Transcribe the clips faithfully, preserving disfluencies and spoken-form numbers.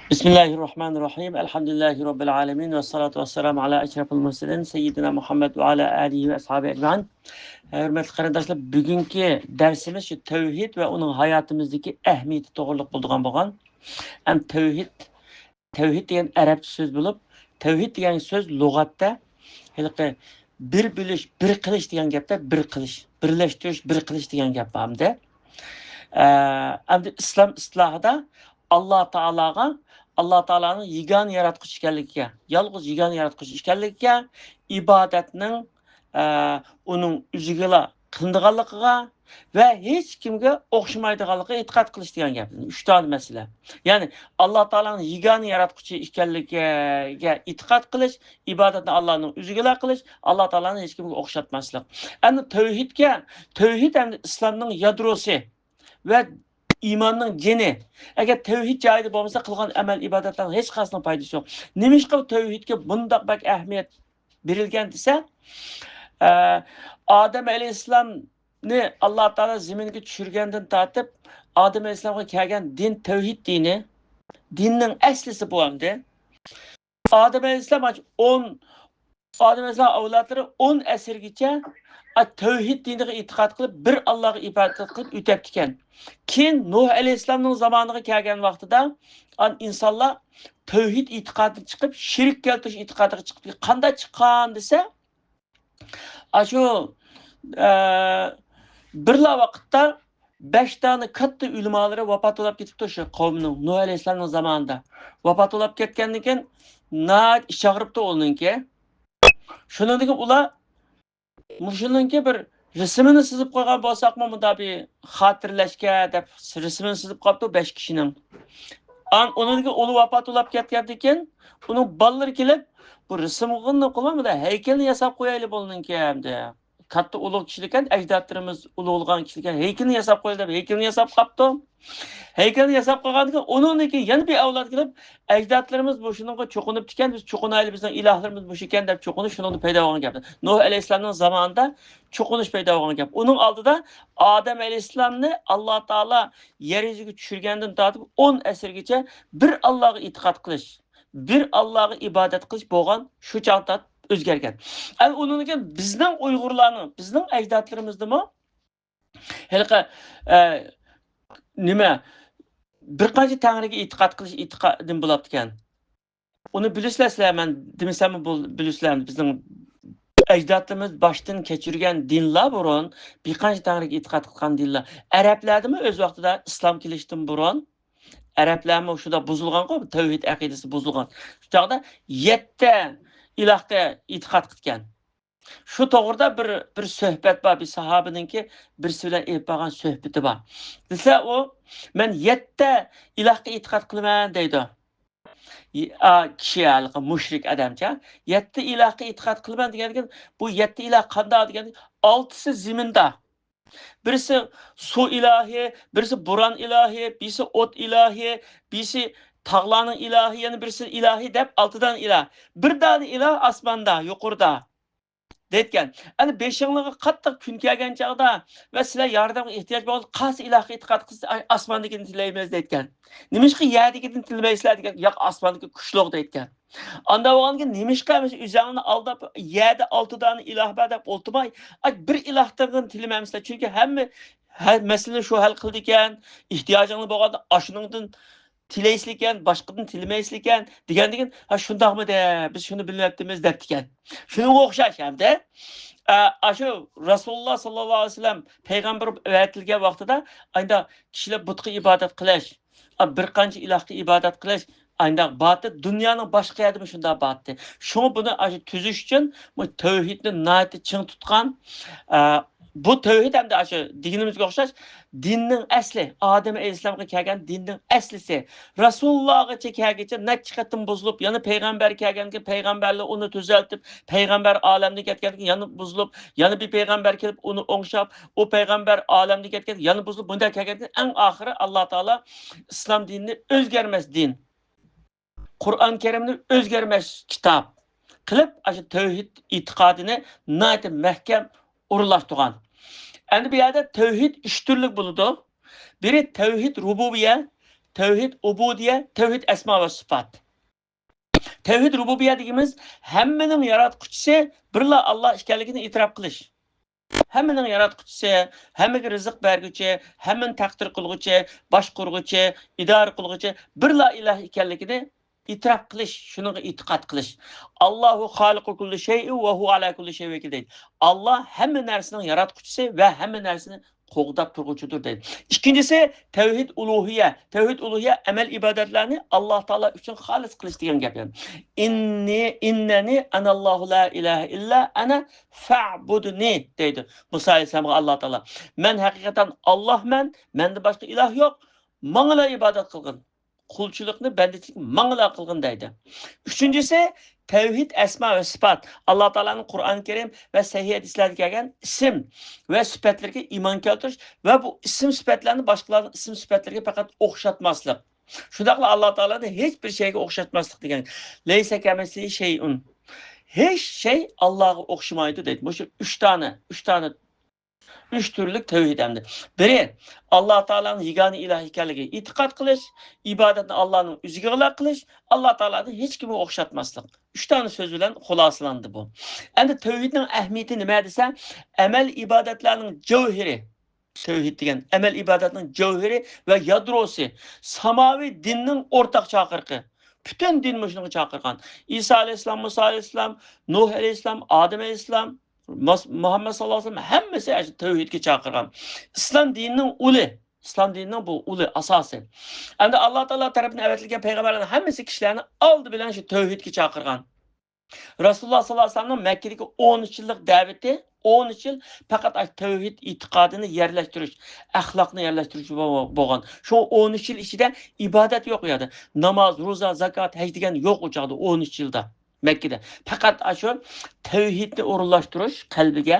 بىسمىللاھىررەھمانىررەھىم. ئەلھەمدۇلىللاھى رەببىل ئالەمىن. ۋەسسالاتۇ ۋەسسالامۇ ئالا ئەشرەفىل مۇرسەلىن سەييىدىنا مۇھەممەد ۋە ئالا ئالىھى ۋە ئەسھابىھى ئەجمەئىن. ھۆرمەتلىك قېرىنداشلار، بۈگۈنكى دەرسىمىز شۇ تەۋھىد ۋە ئۇنىڭ ھاياتىمىزدىكى ئەھمىيىتى توغرىلىق بولىدىغان بولغان. ئەم تەۋھىد، تەۋھىد دېگەن ئەرەبچە سۆز بولۇپ، تەۋھىد دېگەن سۆز لۇغەتتە ھېلىقى بىر بۆلۈش، بىر قىلىش دېگەن گەپتە، بىر قىلىش، بىرلەشتۈرۈش، بىر قىلىش دېگەن گەپ بار ئەمدى. ئە، ئەمدى ئىسلام ئىستىلاھىدا ئاللا تائالاغا، ئاللا تائالانىڭ يېگانە ياراتقۇچى ئىكەنلىكىگە، يالغۇز يېگانە ياراتقۇچى ئىكەنلىكىگە، ئىبادەتنىڭ، ئە، ئۇنىڭ ئۆزىگىلا قىلىنىدىغانلىقىغا ۋە ھېچ كىمگە ئوخشىمايدىغانلىقىغا ئېتىقاد قىلىش دېگەن گەپ. ئۈچ دانە مەسىلە. يەنى ئاللا تائالانىڭ يېگانە ياراتقۇچى ئىكەنلىكىگە ئېتىقاد قىلىش، ئىبادەتنى ئاللانىڭ ئۆزىگىلا قىلىش، ئاللا تائالانى ھېچ كىمگە ئوخشاتماسلىق. ئەمدى تەۋھىدكە، تەۋھىد ئەمدى ئىسلامنىڭ يادروسى ۋە ئىماننىڭ جېنى. ئەگەر تەۋھىد جايىدا بولمىسا، قىلغان ئەمەل ئىبادەتلەرنىڭ ھېچقايسىنىڭ پايدىسى يوق. نېمىشقا تەۋھىدكە بۇنداق بەك ئەھمىيەت بېرىلگەن دېسە، ئە، ئادەم ئەلەيھىسسالامنى ئاللا تائالا زېمىنگە چۈشۈرگەندىن تارتىپ ئادەم ئەلەيھىسسالامغا كەلگەن دىن تەۋھىد دىنى. دىننىڭ ئەسلىسى بۇ ئەمدى. ئادەم ئەلەيھىسسالام ئاشۇ ئون، ئادەم ئەلەيھىسسالام ئەۋلادلىرى ئون ئەسىرگىچە، ئا، تەۋھىد دىنىغا ئېتىقاد قىلىپ، بىر ئاللاغا ئىبادەت قىلىپ ئۆتەپتىكەن. كېيىن نۇھ ئەلەيھىسسالامنىڭ زامانىغا كەلگەن ۋاقتىدا، ئان-، ئىنسانلار تەۋھىد ئېتىقادىدىن چىقىپ، شىرك كەلتۈرۈش ئېتىقادىغا چىقىپ، قانداق چىققان دېسە، ئاشۇ، ئە، بىرلا ۋاقىتتا بەش دانە كاتتا ئۆلىمالىرى ۋاپات بولاپ كېتىپتۇ شۇ قەۋمنىڭ، نۇھ ئەلەيھىسسالامنىڭ زامانىدا. ۋاپات بولاپ كەتكەندىن كېيىن ناھايىتى ئىچ ئاغرىپتۇ ئۇنىڭكى. شۇنىڭدىن كېيىن ئۇلار مۇشۇنىڭكى بىر رەسىمىنى سىزىپ قويغان بولساقمۇ، مۇنداق بىر خاتىرىلەشكە دەپ رەسىمىنى سىزىپ قاپتۇ بەش كىشىنىڭ. ئان-، ئۇنىڭدىن كېيىن ئۇلار ۋاپات بولاپ كەتكەندىن كېيىن، ئۇنىڭ بالىلىرى كېلىپ، بۇ رەسىمغىننى قىلماي، مۇنداق ھەيكەلنى ياساپ قويايلى بۇنىڭكى دەپ. كاتتا ئۇلۇغ كىشىلىكەن، ئەجدادلىرىمىز ئۇلۇغلىغان كىشىلىكەن، ھەيكىلنى ياساپ قويايلى دەپ ھەيكەلنى ياساپ قاپتۇ. ھەيكەلنى ياساپ قويغاندىن كېيىن، ئۇنىڭدىن كېيىن يەنە بىر ئەۋلاد كېلىپ، ئەجدادلىرىمىز مۇشۇنىڭغا چوقۇنۇپتىكەن، بىز چوقۇنايلى، بىزنىڭ ئىلاھلىرىمىز مۇشۇكەن دەپ چوقۇنۇپ، شۇنىڭدا پەيدا بولغان گەپ. نۇھ ئەلەيھىسسالامنىڭ زامانىدا چوقۇنۇش پەيدا بولغان گەپ. ئۇنىڭ ئالدىدا ئادەم ئەلەيھىسسالامنى ئاللا تائالا يەر يۈزىگە چۈشۈرگەندىن تارتىپ ئون ئەسىرگىچە بىر ئاللاغا ئېتىقاد قىلىش، بىر ئاللاغا ئىبادەت قىلىش بولغان، شۇ چاغدا ئۆزگەرگەن. ئەمدى ئۇنىڭدىن كېيىن بىزنىڭ ئۇيغۇرلارنىڭ، بىزنىڭ ئەجدادلىرىمىزدىمۇ ھېلىقى، ئە، نېمە، بىر قانچە تەڭرىگە ئېتىقاد قىلىش ئېتىقادىم بولاپتىكەن. ئۇنى بىلىسىلەر سىلەر، مەن دېمىسەممۇ بول-، بىلىسىلەر. بىزنىڭ ئەجدادلىرىمىز باشتىن كەچۈرگەن دىنلار بۇرۇن، بىر قانچە تەڭرىگە ئېتىقاد قىلغان دىنلار. ئەرەبلەردىمۇ ئۆز ۋاقتىدا ئىسلام كېلىشتىن بۇرۇن، ئەرەبلەرمۇ شۇنداق بۇزۇلغانغۇ، تەۋھىد ئەقىدىسى بۇزۇلغان. شۇ چاغدا يەتتە ئىلاھقا ئېتىقاد قىلغان. شۇ توغرىدا بىر، بىر سۆھبەت بار، بىر ساھابىنىڭكى بىرسى بىلەن ئېلىپ بارغان سۆھبىتى بار. دېسە ئۇ، مەن يەتتە ئىلاھقا ئېتىقاد قىلىمەن دەيدۇ. ي-، ئا، كىشى ھېلىقى مۇشرىك ئادەمچە، يەتتە ئىلاھقا ئېتىقاد قىلىمەن دېگەندىكىن، بۇ يەتتە ئىلاھ قانداق دېگەندىكىن، ئالتىسى زېمىندا. بىرسى سۇ ئىلاھى، بىرسى بوران ئىلاھى، بىرسى ئوت ئىلاھى، بىرسى تاغلارنىڭ ئىلاھى، يەنە بىرسى ئىلاھى دەپ ئالتە دانە ئىلاھ. بىر دانە ئىلاھ ئاسماندا، يۇقىرىدا. دەيدىكەن. ئەنە بېشىڭلارغا قاتتىق كۈن كەلگەن چاغدا ۋە سىلەر ياردەمگە ئېھتىياج بولغاندا قايسى ئىلاھقا ئېتىقاد قىلسا، ئاي، ئاسماندىكىنى تىلەيمىز دەيدىكەن. نېمىشقا يەردىكىدىن تىلىمەيسىلەر دېگەن، ياق، ئاسماندىكى كۈچلۈك دەيدىكەن. ئاندا بولغاندىكىن نېمىشقا ئەمىسە ئۆزۈڭلارنى ئالداپ يەردە ئالتە دانە ئىلاھ بار دەپ ئولتۇرماي، ئاي، بىر ئىلاھتىن تىلىمەمسىلەر. چۈنكى ھەممە، ھەر مەسىلىنى شۇ ھەل قىلىدىكەن. ئېھتىياجىڭلار بولغاندا ئاشۇنىڭدىن تىلەيسىلىكەن، باشقىدىن تىلىمەيسىلىكەن دېگەندىكىن، ھە، شۇنداقمىدى، بىز شۇنى بىلمەپتىمىز دەپتىكەن. شۇنىڭغا ئوخشاش ھەمدە، ئە، ئاشۇ رەسۇلۇللا ساللاللاھۇ ئەلەيھى ۋەسەللەم پەيغەمبەر ئەۋەتىلگەن ۋاقتىدا ئايدا كىشىلەر بۇتقا ئىبادەت قىلىش، ئا، بىر قانچە ئىلاھقا ئىبادەت قىلىش، ئايدا باتتى، دۇنيانىڭ باشقا يەردىمۇ شۇنداق باتتى. شۇڭا بۇنى ئاشۇ تۈزۈش ئۈچۈن بۇ تەۋھىدنى ناھايىتى چىڭ تۇتقان، ئە، بۇ تەۋھىد ھەمدە ئاشۇ دېگىنىمىزگە ئوخشاش دىننىڭ ئەسلى، ئادەم ئەلەيھىسسالامغا كەلگەن دىننىڭ ئەسلىسى. رەسۇلۇللاغىچە كەلگىچە نەچچە قېتىم بۇزۇلۇپ، يەنە پەيغەمبەر كەلگەندىكىن پەيغەمبەرلەر ئۇنى تۈزەلتىپ، پەيغەمبەر ئالەمدىن كەتكەندىكىن يەنە بۇزۇلۇپ، يەنە بىر پەيغەمبەر كېلىپ ئۇنى ئوڭشاپ، ئۇ پەيغەمبەر ئالەمدىن كەتكەندىكىن يەنە بۇزۇلۇپ، بۇنداق كەلگەندىكىن ئەڭ ئاخىرى ئاللا تائالا ئىسلام دىنىنى ئۆزگەرمەس دىن، قۇرئان كەرىمنى ئۆزگەرمەس كىتاب قىلىپ، ئاشۇ تەۋھىد ئېتىقادىنى ناھايىتى مەھكەم ئورۇنلاشتۇرغان. ئەمدى بۇ يەردە تەۋھىد ئۈچ تۈرلۈك بولىدۇ. بىرى تەۋھىد رۇبۇبىيە، تەۋھىد ئۇبۇدىيە، تەۋھىد ئەسما ۋە سىپات. تەۋھىد رۇبۇبىيە دېگىنىمىز ھەممىنىڭ ياراتقۇچىسى بىرلا ئاللا ئىكەنلىكىنى ئېتىراپ قىلىش. ھەممىنىڭ ياراتقۇچىسى، ھەممىگە رىزىق بەرگۈچى، ھەممىنى تەقدىر قىلغۇچى، باشقۇرغۇچى، ئىدارە قىلغۇچى بىرلا ئىلاھ ئىكەنلىكىنى ئېتىراپ قىلىش، شۇنىڭغا ئېتىقاد قىلىش. ئاللاھۇ خالىقۇ كۇللى شەيئىن ۋە ھۇۋە ئالا كۇللى شەيئىن ۋەكىل دەيدۇ. ئاللا ھەممە نەرسىنىڭ ياراتقۇچىسى ۋە ھەممە نەرسىنى قوغداپ تۇرغۇچىدۇر دەيدۇ. ئىككىنچىسى، تەۋھىد ئۇلۇھىيە. تەۋھىد ئۇلۇھىيە ئەمەل ئىبادەتلەرنى ئاللا تائالا ئۈچۈن خالىس قىلىش دېگەن گەپ. يەنى، ئىننى، ئىننەنى ئەنەللاھۇ لا ئىلاھە ئىللا ئەنە فەئبۇدنى دەيدۇ. مۇسا ئەلەيھىسسالامغا ئاللا تائالا، مەن ھەقىقەتەن ئاللاھمەن، مەندىن باشقا ئىلاھ يوق، ماڭىلا ئىبادەت قىلغىن. قۇلچىلىقنى، بەندىچىلىكنى ماڭىلا قىلغىن دەيدۇ. ئۈچىنچىسى، تەۋھىد ئەسما ۋە سىپات. ئاللا تائالانىڭ قۇرئان كەرىم ۋە سەھىھ ھەدىسلەردە كەلگەن ئىسىم ۋە سۈپەتلىرىگە ئىمان كەلتۈرۈش ۋە بۇ ئىسىم سۈپەتلەرنى باشقىلارنىڭ ئىسىم سۈپەتلىرىگە پەقەت ئوخشاتماسلىق. شۇنداقلا ئاللا تائالانى ھېچ بىر شەيگە ئوخشاتماسلىق دېگەن. لەيسە كەمىسلىھى شەيئۇن. ھېچ شەي ئاللاغا ئوخشىمايدۇ دەيدۇ. مۇشۇ ئۈچ دانە، ئۈچ دانە ئۈچ تۈرلۈك تەۋھىد ئەمدى. بىرى، ئاللا تائالانىڭ يېگانە ئىلاھ ئىكەنلىكىگە ئېتىقاد قىلىش، ئىبادەتنى ئاللانىڭ ئۆزىگىلا قىلىش، ئاللا تائالانى ھېچكىمگە ئوخشاتماسلىق. ئۈچ دانە سۆز بىلەن خۇلاسىلاندى بۇ. ئەمدى تەۋھىدنىڭ ئەھمىيىتى نېمە دېسە، ئەمەل ئىبادەتلەرنىڭ جەۋھىرى، تەۋھىد دېگەن ئەمەل ئىبادەتنىڭ جەۋھىرى ۋە يادروسى، ساماۋى دىننىڭ ئورتاق چاقىرىقى. پۈتۈن دىن مۇشۇنىڭغا چاقىرغان. ئىسا ئەلەيھىسسالام، مۇسا ئەلەيھىسسالام، نۇھ ئەلەيھىسسالام، ئادەم ئەلەيھىسسالام، مۇس-، مۇھەممەد ساللاللاھۇ ئەلەيھى ۋەسەللەم ھەممىسى ئاشۇ تەۋھىدكە چاقىرغان. ئىسلام دىنىنىڭ ئۇلى، ئىسلام دىنىنىڭ بۇ ئۇلى ئاساسى. ئەمدى ئاللا تائالا تەرىپىدىن ئەۋەتىلگەن پەيغەمبەرلەرنىڭ ھەممىسى كىشىلەرنى ئالدى بىلەن شۇ تەۋھىدكە چاقىرغان. رەسۇلۇللاھ ساللاللاھۇ ئەلەيھى ۋەسەللەمنىڭ مەككىدىكى ئون ئۈچ يىللىق دەۋىتى، ئون ئۈچ يىل پەقەت ئاشۇ تەۋھىد ئېتىقادىنى يەرلەشتۈرۈش، ئەخلاقنى يەرلەشتۈرۈش بو-، بولغان. شۇ ئون ئۈچ يىل ئىچىدە ئىبادەت يوق ئۇ يەردە. ناماز، روزا، زاكات، ھەج دېگەن يوق ئۇ چاغدا، ئون ئۈچ يىلدا. مەككىدە. پەقەت ئاشۇ تەۋھىدنى ئورۇنلاشتۇرۇش، قەلبىگە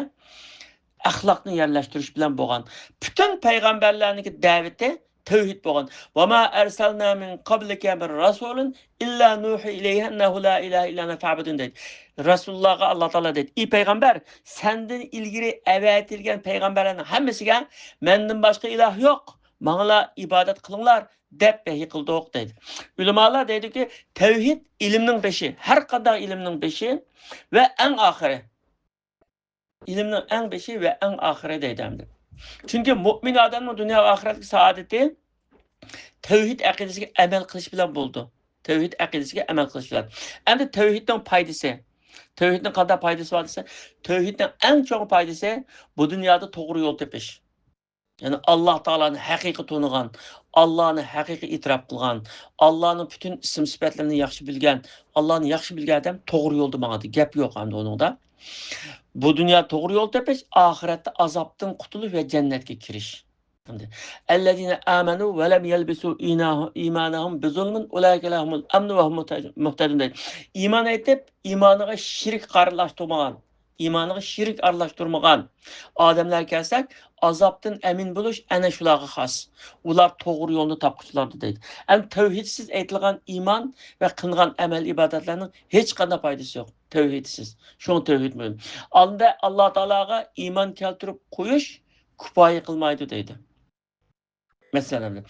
ئەخلاقنى يەرلەشتۈرۈش بىلەن بولغان. پۈتۈن پەيغەمبەرلەرنىڭكى دەۋىتى تەۋھىد بولغان. «ۋە ما ئەرسەلنا مىن قەبلىكە مىن رەسۇلىن ئىللا نۇھى ئىلەيھى ئەننەھۇ لا ئىلاھە ئىللا ئەنە فەئبۇدۇن» دەيدۇ. رەسۇلۇللاھقا ئاللا تائالا دەيدۇ، ئى پەيغەمبەر، سەندىن ئىلگىرى ئەۋەتىلگەن پەيغەمبەرلەرنىڭ ھەممىسىگە مەندىن باشقا ئىلاھ يوق، ماڭىلا ئىبادەت قىلىڭلار دەپ ۋەھىي قىلدۇق دەيدۇ. ئۆلىمالار دەيدۇكى، تەۋھىد ئىلىمنىڭ بېشى، ھەر قانداق ئىلىمنىڭ بېشى ۋە ئەڭ ئاخىرى. ئىلىمنىڭ ئەڭ بېشى ۋە ئەڭ ئاخىرى دەيدۇ ئەمدى. چۈنكى مۇئمىن ئادەمنىڭ دۇنيا ۋە ئاخىرەتتىكى سائادىتى تەۋھىد ئەقىدىسىگە ئەمەل قىلىش بىلەن بولىدۇ. تەۋھىد ئەقىدىسىگە ئەمەل قىلىش بىلەن. ئەمدى تەۋھىدنىڭ پايدىسى. تەۋھىدنىڭ قانداق پايدىسى بار دېسە، تەۋھىدنىڭ ئەڭ چوڭ پايدىسى بۇ دۇنيادا توغرا يول تېپىش. يەنى ئاللا تائالانى ھەقىقىي تونۇغان، ئاللانى ھەقىقىي ئېتىراپ قىلغان، ئاللانىڭ پۈتۈن ئىسىم سۈپەتلىرىنى ياخشى بىلگەن، ئاللانى ياخشى بىلگەن ئادەم توغرا يولدا ماڭىدۇ، گەپ يوق ئەمدى ئۇنىڭدا. بۇ دۇنيا توغرا يول تېپىش، ئاخىرەتتە ئازابتىن قۇتۇلۇش ۋە جەننەتكە كىرىش. ئەمدى، «ئەللەزىنە ئامەنۇ ۋە لەم يەلبىسۇ ئىنا-، ئىمانەھۇم بىزۇلمىن ئۇلائىكە لەھۇمۇل ئەمنۇ ۋە ھۇم مۇھتەج-، مۇھتەدۇن» دەيدۇ. ئىمان ئېيتىپ، ئىمانىغا شىرك ئارىلاشتۇرمىغان، ئىمانىغا شىرك ئارىلاشتۇرمىغان ئادەملەرگە كەلسەك، ئازابتىن ئەمىن بولۇش ئەنە شۇلارغا خاس. ئۇلار توغرا يولنى تاپقۇچىلاردۇر دەيدۇ. ئەمدى تەۋھىدسىز ئېيتىلغان ئىمان ۋە قىلىنغان ئەمەل ئىبادەتلەرنىڭ ھېچقانداق پايدىسى يوق. تەۋھىدسىز. شۇڭا تەۋھىد مۇھىم. ئالدىدا ئاللا تائالاغا ئىمان كەلتۈرۈپ قويۇش كۇپايە قىلمايدۇ دەيدۇ. مەسىلەن،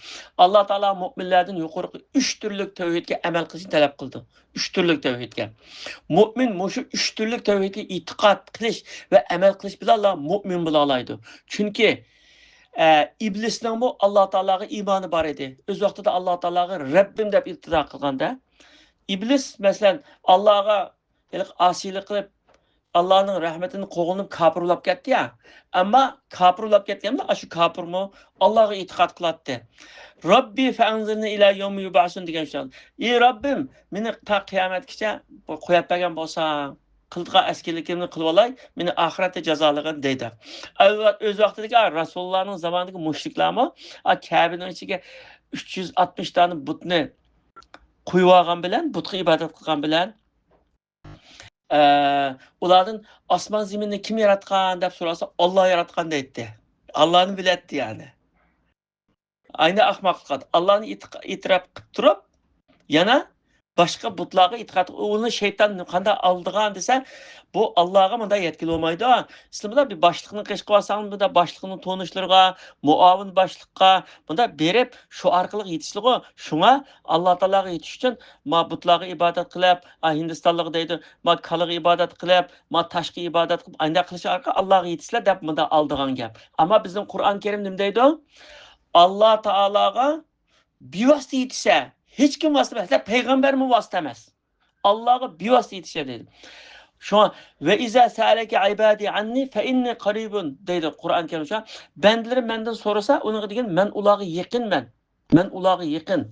ئاللا تائالا مۇئمىنلەردىن يۇقىرىقى ئۈچ تۈرلۈك تەۋھىدكە ئەمەل قىلىشنى تەلەپ قىلىدۇ. ئۈچ تۈرلۈك تەۋھىدكە. مۇئمىن مۇشۇ ئۈچ تۈرلۈك تەۋھىدكە ئېتىقاد قىلىش ۋە ئەمەل قىلىش بىلەنلا مۇئمىن بولالايدۇ. چۈنكى، ئە، ئىبلىسنىڭمۇ ئاللا تائالاغا ئىمانى بار ئىدى. ئۆز ۋاقتىدا ئاللا تائالاغا رەببىم دەپ ئىلتىجا قىلغاندا، ئىبلىس، مەسىلەن، ئاللاغا ھېلىقى ئاسىيلىق قىلىپ، ئاللانىڭ رەھمىتىدىن قوغلىنىپ كاپىر بولاپ كەتتى يا. ئەمما كاپىر بولاپ كەتكەندە، ئاشۇ كاپىرمۇ ئاللاغا ئېتىقاد قىلاتتى. «رەببى فەئەنزىرنى ئىلە يەۋمى يۇبئەسۇن» دېگەن شۇ. «ئى رەببىم، مېنى تا قىيامەتكىچە قويۇپ بەرگەن بولساڭ، قىلىدىغان ئەسكىلىكىمنى قىلىۋالاي، مېنى ئاخىرەتتە جازالىغىن» دەيدۇ. ئۆز ۋاقتىدىكى، ھە، رەسۇلۇللانىڭ زامانىدىكى مۇشرىكلارمۇ، ھە، كەبىنىڭ ئىچىگە ئۈچ يۈز ئاتمىش دانە بۇتنى قويۇۋالغان بىلەن، بۇتقا ئىبادەت قىلغان بىلەن، ئە، ئۇلاردىن «ئاسمان زېمىننى كىم ياراتقان؟» دەپ سورالسا، «ئاللا ياراتقان» دەيتتى. ئاللانى بىلەتتى يەنى. ئاينى ئەخمەقلىق قىلدى. ئاللانى ئېتىق-، ئېتىراپ قىلىپ تۇرۇپ، يەنە باشقا بۇتلارغا ئېتىقاد، ئۇنى شەيتان قانداق ئالدىغان دېسە، بۇ ئاللاغا مۇنداق يەتكىلى بولمايدۇ. ئىسلامدا بىر باشلىقنىڭ قېشىغا بارساڭ، مۇنداق باشلىقنىڭ تونۇشلىرىغا، مۇئاۋىن باشلىققا مۇنداق بېرىپ، شۇ ئارقىلىق يېتىشلىغۇ. شۇڭا ئاللا تائالاغا يېتىش ئۈچۈن ما بۇتلارغا ئىبادەت قىلىپ، ئا، ھىندىستانلىقى دەيدۇ، ما كالىغا ئىبادەت قىلىپ، ما تاشقا ئىبادەت قىلىپ، ئانداق قىلىش ئارقىلىق ئاللاغا يېتىشسىلەر دەپ مۇنداق ئالدىغان گەپ. ئەمما بىزنىڭ قۇرئان كەرىم نېمە دەيدۇ؟ ئاللا تائالاغا بىۋاسىتە يېتىشسە، ھېچكىم ۋاسىتە ئەمەس، ھەتتا پەيغەمبەرمۇ ۋاسىتە ئەمەس. ئاللاغا بىۋاسىتە يېتىشسە دەيدۇ. شۇڭا، «ۋە ئىزا سەئەلەكە ئىبادى ئەننى فەئىننى قەرىبۇن» دەيدۇ قۇرئان كەرىمدە. بەندىلىرىم مەندىن سورىسا، ئۇنىڭغا دېگىن، مەن ئۇلارغا يېقىنمەن. مەن ئۇلارغا يېقىن.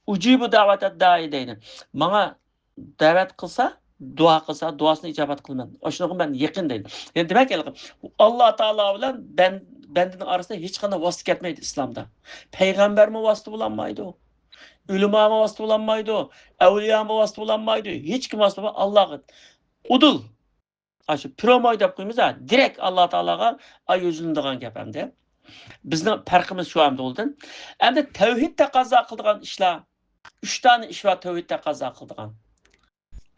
ئۇجىبۇ دەۋەتەد دائى دەيدۇ. ماڭا دەۋەت قىلسا، دۇئا قىلسا، دۇئاسىنى ئىجابەت قىلىمەن. ئاشۇنىڭغا مەن يېقىن دەيدۇ. يەنى دېمەك، ھېلىقى ئاللا تائالا بىلەن بەن-، بەندىنىڭ ئارىسىدا ھېچقانداق ۋاسىتە كەتمەيدۇ ئىسلامدا. پەيغەمبەرمۇ ۋاسىتە بولالمايدۇ. ئۆلىمامۇ ۋاسىتە بولالمايدۇ. ئەۋلىيامۇ ۋاسىتە بولالمايدۇ. ھېچكىم ۋاسىتە بولمايدۇ. ئاللاغا. ئۇدۇل. ئاشۇ پراموي دەپ قويىمىز ھە، دىرېكت ئاللا تائالاغا يۈزلىنىدىغان گەپ ئەمدى. بىزنىڭ پەرقىمىز شۇ ئەمدى ئۇدۇلدىن. ئەمدى تەۋھىد تەقەززا قىلىدىغان ئىشلار، ئۈچ دانە ئىش بار تەۋھىد تەقەززا قىلىدىغان.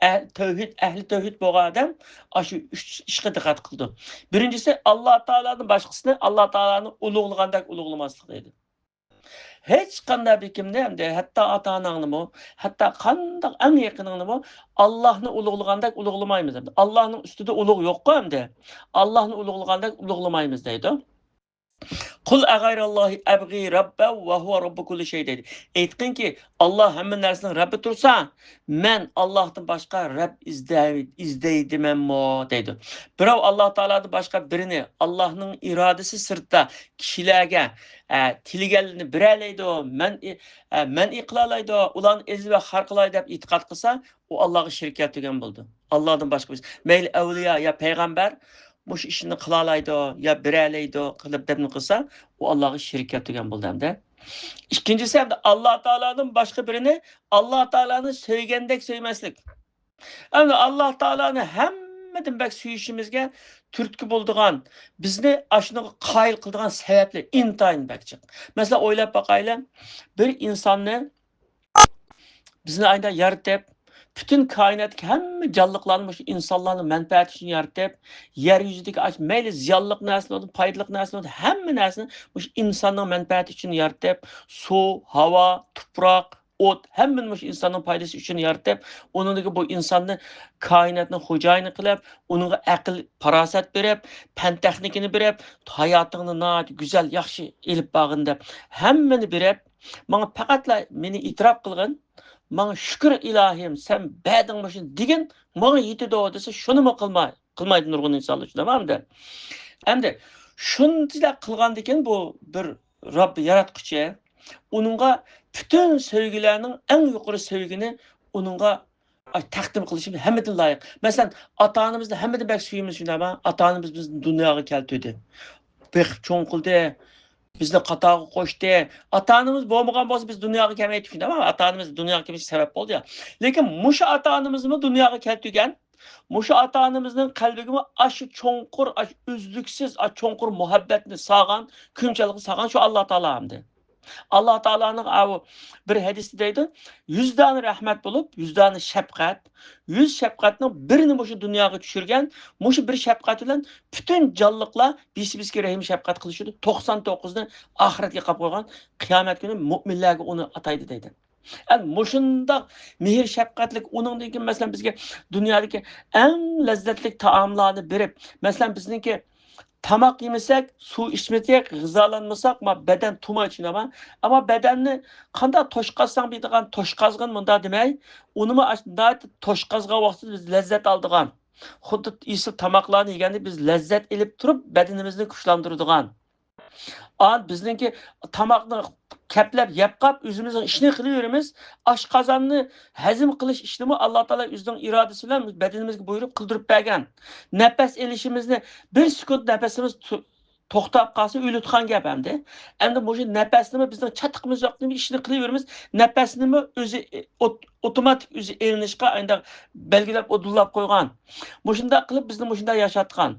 ئەھ-، تەۋھىد، ئەھلى تەۋھىد بولغان ئادەم ئاشۇ ئۈچ ئىشقا دىققەت قىلىدۇ. بىرىنچىسى، ئاللا تائالانىڭ باشقىسىنى ئاللا تائالانى ئۇلۇغلىغاندەك ئۇلۇغلىماسلىق دەيدۇ. ھېچقانداق بىر كىمنى ئەمدى، ھەتتا ئاتا-ئاناڭنىمۇ، ھەتتا قانداق ئەڭ يېقىنىڭنىمۇ ئاللاھنى ئۇلۇغلىغاندەك ئۇلۇغلىمايمىز ئەمدى. ئاللاھنىڭ ئۈستىدە ئۇلۇغ يوققۇ ئەمدى. ئاللاھنى ئۇلۇغلىغاندەك ئۇلۇغلىمايمىز دەيدۇ. «قۇل ئەغەيرەللاھى ئەبغى رەببەن ۋە ھۇۋە رەببۇ كۇللى شەي» دەيدۇ. ئېيتقىنكى، ئاللا ھەممە نەرسىنىڭ رەببى تۇرسا، مەن ئاللاھتىن باشقا رەب ئىزدەي-، ئىزدەيدىمەنمۇ دەيدۇ. بىراۋ ئاللا تائالادىن باشقا بىرىنى ئاللاھنىڭ ئىرادىسى سىرتىدا كىشىلەرگە، ئە، تىلىگەنلىرىنى بېرەلەيدۇ، مەنئى، ئە، مەنئى قىلالايدۇ، ئۇلارنى ئېزىپ ۋە خار قىلاي دەپ ئېتىقاد قىلسا، ئۇ ئاللاغا شېرىك كەلتۈرگەن بولىدۇ. ئاللادىن باشقا بىرسى، مەيلى ئەۋلىيا يا پەيغەمبەر مۇشۇ ئىشنى قىلالايدۇ يا بېرەلەيدۇ قىلىپ دەپنى قىلسا، ئۇ ئاللاغا شېرىك كەلتۈرگەن بولدى ئەمدى. ئىككىنچىسى، ئەمدى ئاللا تائالادىن باشقا بىرىنى ئاللا تائالانى سۆيگەندەك سۆيمەسلىك. ئەمدى ئاللا تائالانى ھەممىدىن بەك سۆيۈشىمىزگە تۈرتكە بولىدىغان، بىزنى ئاشۇنىڭغا قايىل قىلىدىغان سەۋەبلەر ئىنتايىن بەك جىق. مەسىلەن، ئويلاپ باقايلى، بىر ئىنساننى بىزنى ئايدا يارىتىپ، پۈتۈن كائىناتتىكى ھەممە جانلىقلارنى مۇشۇ ئىنسانلارنىڭ مەنپەئەتى ئۈچۈن يارىتىپ، يەر يۈزىدىكى ئاش-، مەيلى زىيانلىق نەرسىلەر بولسۇن، پايدىلىق نەرسىلەر بولسۇن، ھەممە نەرسىنى مۇشۇ ئىنساننىڭ مەنپەئەتى ئۈچۈن يارىتىپ، سۇ، ھاۋا، تۇپراق، ئوت، ھەممىنى مۇشۇ ئىنساننىڭ پايدىسى ئۈچۈن يارىتىپ، ئۇنىڭدىكى بۇ ئىنساننى كائىناتنىڭ خوجايىنى قىلىپ، ئۇنىڭغا ئەقىل، پاراسەت بېرىپ، پەن تېخنىكىنى بېرىپ، ھاياتىڭنى ناھايىتى گۈزەل، ياخشى ئېلىپ بارغىن دەپ، ھەممىنى بېرىپ، ماڭا پەقەتلا مېنى ئېتىراپ قىلغىن، ماڭا شۈكۈر ئىلاھىم، سەن بەردىڭ مۇشۇنى دېگىن، ماڭا يېتىدۇ دېسە، شۇنىمۇ قىلماي، قىلمايدۇ نۇرغۇن ئىنسانلار، شۇنداقمۇ ئەمدى؟ ئەمدى شۇنچىلىك قىلغاندىكىن بۇ بىر رەببى ياراتقۇچى، ئۇنىڭغا پۈتۈن سۆيگۈلەرنىڭ ئەڭ يۇقىرى سۆيگۈنى ئۇنىڭغا ئاي، تەقدىم قىلىشىمىز ھەممىدىن لايىق. مەسىلەن، ئاتا-ئانىمىزنى ھەممىدىن بەك سۆيىمىز، شۇنداقمۇ؟ ئاتا-ئانىمىز بىزنى دۇنياغا كەلتۈردى. بېقىپ چوڭ قىلدى. بىزنى قاتارغا قوشتى. ئاتا-ئانىمىز بولمىغان بولسا، بىز دۇنياغا كەلمەيتتۇق، شۇنداقمۇ؟ ئاتا-ئانىمىز دۇنياغا كېلىشكە سەۋەب بولدى يا. لېكىن مۇشۇ ئاتا-ئانىمىزمۇ دۇنياغا كەلتۈرگەن، مۇشۇ ئاتا-ئانىمىزنىڭ قەلبىگىمۇ ئاشۇ چوڭقۇر، ئاشۇ ئۈزلۈكسىز، ئاشۇ چوڭقۇر مۇھەببەتنى سالغان، كۆيۈمچانلىقنى سالغان شۇ ئاللا تائالا ئەمدى. ئاللا تائالانىڭ ئاۋۇ بىر ھەدىستە دەيدۇ، يۈز دانە رەھمەت بولۇپ، يۈز دانە شەپقەت، يۈز شەپقەتنىڭ بىرىنى مۇشۇ دۇنياغا چۈشۈرگەن، مۇشۇ بىر شەپقەت بىلەن پۈتۈن جانلىقلار بېسى-بېسىكى رەھىم شەپقەت قىلىشىدۇ، توقسان توققۇزنى ئاخىرەتكە قاپ قويغان، قىيامەت كۈنى مۇئمىنلەرگە ئۇنى ئاتايدۇ دەيدۇ. ئەمدى مۇشۇنداق مېھىر شەپقەتلىك، ئۇنىڭدىن كېيىن، مەسىلەن، بىزگە دۇنيادىكى ئەڭ لەززەتلىك تائاملارنى بېرىپ، مەسىلەن، بىزنىڭكى تاماق يېمىسەك، سۇ ئىچمىسەك، غىزالانمىساق، ما بەدەن توماي چۈشىنەما؟ ئەمما بەدەننى قانداق توشقازساڭ بىدىغان توشقازغىن مۇنداق دېمەي، ئۇنىمۇ ئاشۇنداق توشقازغان ۋاقتىدا بىز لەززەت ئالىدىغان، خۇددى ئېسىل تاماقلارنى يېگەندە بىز لەززەت ئېلىپ تۇرۇپ بەدىنىمىزنى كۈچلەندۈرىدىغان. ئا، بىزنىڭكى تاماقنى كەپلەپ يەپ قاپ، ئۆزىمىزنىڭ ئىشىنى قىلىۋېرىمىز. ئاشقازاننى ھەزىم قىلىش ئىشىنىمۇ ئاللا تائالا ئۆزىنىڭ ئىرادىسى بىلەن بەدىنىمىزگە بۇيرۇق قىلدۇرۇپ بەرگەن. نەپەس ئېلىشىمىزنى بىر سېكۇنت نەپىسىمىز تو-، توختاپ قالسا، ئۆلىدىغان گەپ ئەمدى. ئەمدى مۇشۇ نەپەسنىمۇ بىزنىڭ چاتىقىمىز يوق، نېمە ئىشىنى قىلىۋېرىمىز. نەپەسنىمۇ ئۆزى ئوت-، ئوتوماتىك ئۆزى ئېلىنىشقا ئانداق بەلگىلەپ ئۇدۇللاپ قويغان. مۇشۇنداق قىلىپ بىزنى مۇشۇنداق ياشاتقان.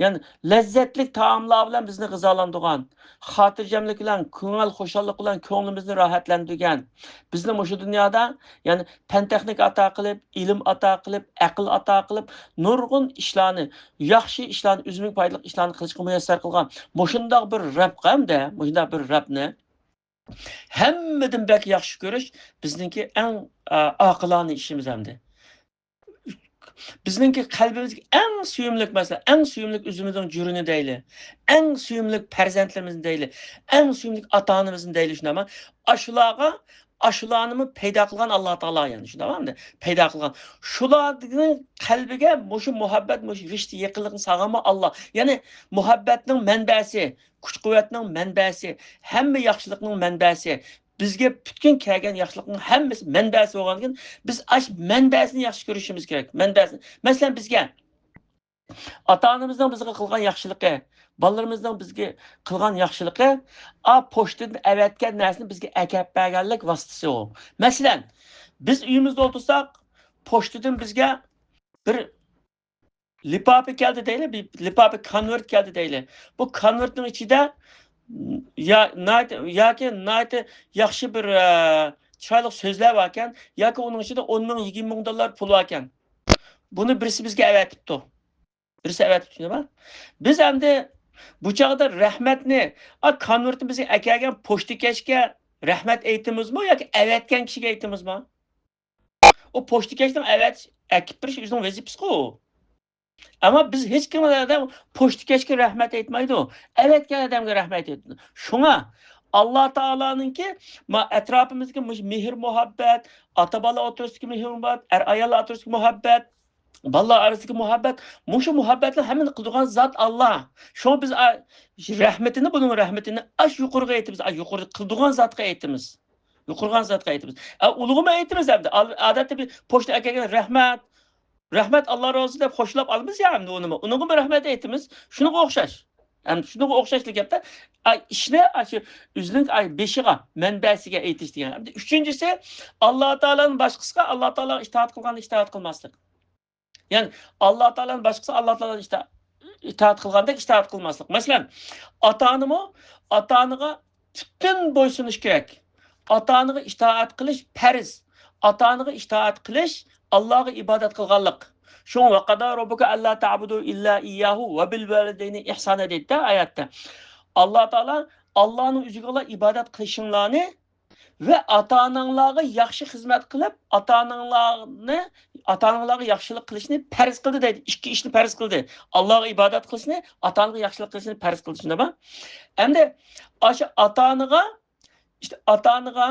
يەنى لەززەتلىك تائاملار بىلەن بىزنى غىزالاندۇرغان، خاتىرجەملىك بىلەن، كۆڭۈل خۇشاللىق بىلەن كۆڭلىمىزنى راھەتلەندۈرگەن، بىزنى مۇشۇ دۇنيادا، يەنى پەن تېخنىكا ئاتا قىلىپ، ئىلىم ئاتا قىلىپ، ئەقىل ئاتا قىلىپ، نۇرغۇن ئىشلارنى، ياخشى ئىشلارنى، ئۆزىمىزگە پايدىلىق ئىشلارنى قىلىشقا مۇيەسسەر قىلغان مۇشۇنداق بىر رەب ھەمدە مۇشۇنداق بىر رەبنى ھەممىدىن بەك ياخشى كۆرۈش بىزنىڭكى ئەڭ، ئا، ئاقىلانە ئىشىمىز ئەمدى. بىزنىڭكى قەلبىمىزدىكى ئەڭ سۆيۈملۈك، مەسىلەن، ئەڭ سۆيۈملۈك ئۆزىمىزنىڭ جۈرىنى دەيلى، ئەڭ سۆيۈملۈك پەرزەنتلىرىمىزنى دەيلى، ئەڭ سۆيۈملۈك ئاتا-ئانىمىزنى دەيلى، شۇنداقمۇ؟ ئاشۇلارغا، ئاشۇلارنىمۇ پەيدا قىلغان ئاللا تائالا، يەنى، شۇنداقمۇ؟ ئەمدى پەيدا قىلغان. شۇلارنىڭ قەلبىگە مۇشۇ مۇھەببەت، مۇشۇ رىشتە يېقىنلىقنى سالغانمۇ ئاللا. يەنى مۇھەببەتنىڭ مەنبەسى، كۈچ-قۇۋۋەتنىڭ مەنبەسى، ھەممە ياخشىلىقنىڭ مەنبەسى، بىزگە پۈتكۈل كەلگەن ياخشىلىقنىڭ ھەممىسى مەنبەسى بولغاندىكىن، بىز ئاشۇ مەنبەسىنى ياخشى كۆرۈشىمىز كېرەك. مەنبەسىنى. مەسىلەن، بىزگە ئاتا-ئانىمىزنىڭ بىزگە قىلغان ياخشىلىقى، بالىلىرىمىزنىڭ بىزگە قىلغان ياخشىلىقى، ئا، پوچتىدىن ئەۋەتكەن نەرسىنى بىزگە ئەكەپ بەرگەنلىك ۋاسىتىسى ئۇ. مەسىلەن، بىز ئۆيىمىزدە ئولتۇرساق، پوچتىدىن بىزگە بىر لىپاپە كەلدى دەيلى، بىر لىپاپە، كونۋېرت كەلدى دەيلى. بۇ كونۋېرتنىڭ ئىچىدە يا، ناھايىتى، ياكى ناھايىتى ياخشى بىر، ئە، چىرايلىق سۆزلەر باركەن، ياكى ئۇنىڭ ئىچىدە ئون مىڭ، يىگىرمە مىڭ دوللار پۇل باركەن. بۇنى بىرسى بىزگە ئەۋەتىپتۇ. بىرسى ئەۋەتىپتۇ، شۇنداقمۇ؟ بىز ئەمدى بۇ چاغدا رەھمەتنى، ئا، كونۋېرتنى بىزگە ئەكەلگەن پوچتىكەشكە رەھمەت ئېيتىمىزمۇ ياكى ئەۋەتكەن كىشىگە ئېيتىمىزمۇ؟ ئۇ پوچتىكەشنىڭ ئەۋەتىش، ئەكىپ بېرىش ئۆزىنىڭ ۋەزىپىسىغۇ. ئەمما بىز ھېچكىم ئادەم پوچتىكەشكە رەھمەت ئېيتمايدۇ. ئەۋەتكەن ئادەمگە رەھمەت ئېيتىدۇ. شۇڭا ئاللا تائالانىڭكى ما-، ئەتراپىمىزدىكى مۇشۇ مېھىر-مۇھەببەت، ئاتا-بالا ئوتتۇرىسىدىكى مېھىر-مۇھەببەت، ئەر-ئاياللار ئوتتۇرىسىدىكى مۇھەببەت، بالىلار ئارىسىدىكى مۇھەببەت، مۇشۇ مۇھەببەتلەر ھەممىنى قىلىدىغان زات ئاللا. شۇڭا بىز ئا-، رەھمىتىنى، بۇنىڭ رەھمىتىنى ئاشۇ يۇقىرىغا ئېيتىمىز، ئاشۇ يۇقىرىدا قىلىدىغان زاتقا ئېيتىمىز. يۇقىرىغان زاتقا ئېيتىمىز. ئە، ئۇلىغىمۇ ئېيتىمىز ئەمدى. ئال-، ئادەتتە بىر پوچتا ئەكەلگەن رەھمەت، رەھمەت، ئاللا رازى دەپ خوشلاپ ئالىمىز يا ئەمدى ئۇنىمۇ. ئۇنىڭغىمۇ رەھمەت ئېيتىمىز. شۇنىڭغا ئوخشاش. ئەمدى شۇنىڭغا ئوخشاشلا گەپتە. ئاي، ئىشنى ئاشۇ ئۆزىنىڭ، ئاي، بېشىغا، مەنبەسىگە ئېيتىش دېگەن. ئەمدى ئۈچىنچىسى، ئاللا تائالانىڭ باشقىسىغا، ئاللا تائالاغا ئىتائەت قىلغاندا ئىتائەت قىلماسلىق. يەنى ئاللا تائالانىڭ باشقىسى، ئاللا تائالاغا ئىتا-، ئىتائەت قىلغاندەك ئىتائەت قىلماسلىق. مەسىلەن، ئاتا-ئانىمۇ، ئاتا-ئانىغا پۈتۈن بويسۇنۇش كېرەك. ئاتا-ئانىغا ئىتائەت قىلىش پەرز. ئاتا-ئانىغا ئىتائەت قىلىش ئاللاغا ئىبادەت قىلغانلىق. شۇڭا «ۋەقەدە رەببۇكە ئەللا تەبۇدۇ ئىللا ئىيياھۇ ۋە بىل ۋەلىدەينى ئىھسانا» دەيدۇ-دە ئايەتتە. ئاللا تائالا، ئاللانىڭ ئۆزىگىلا ئىبادەت قىلىشىڭلارنى ۋە ئاتا-ئاناڭلارغا ياخشى خىزمەت قىلىپ، ئاتا-ئاناڭلارنى، ئاتا-ئاناڭلارغا ياخشىلىق قىلىشنى پەرز قىلدى دەيدۇ. ئىككى ئىشنى پەرز قىلدى. ئاللاغا ئىبادەت قىلىشنى، ئاتا-ئانىغا ياخشىلىق قىلىشنى پەرز قىلدى، شۇنداقمۇ؟ ئەمدى ئاشۇ ئاتا-ئانىغا، ئىشتە ئاتا-ئانىغا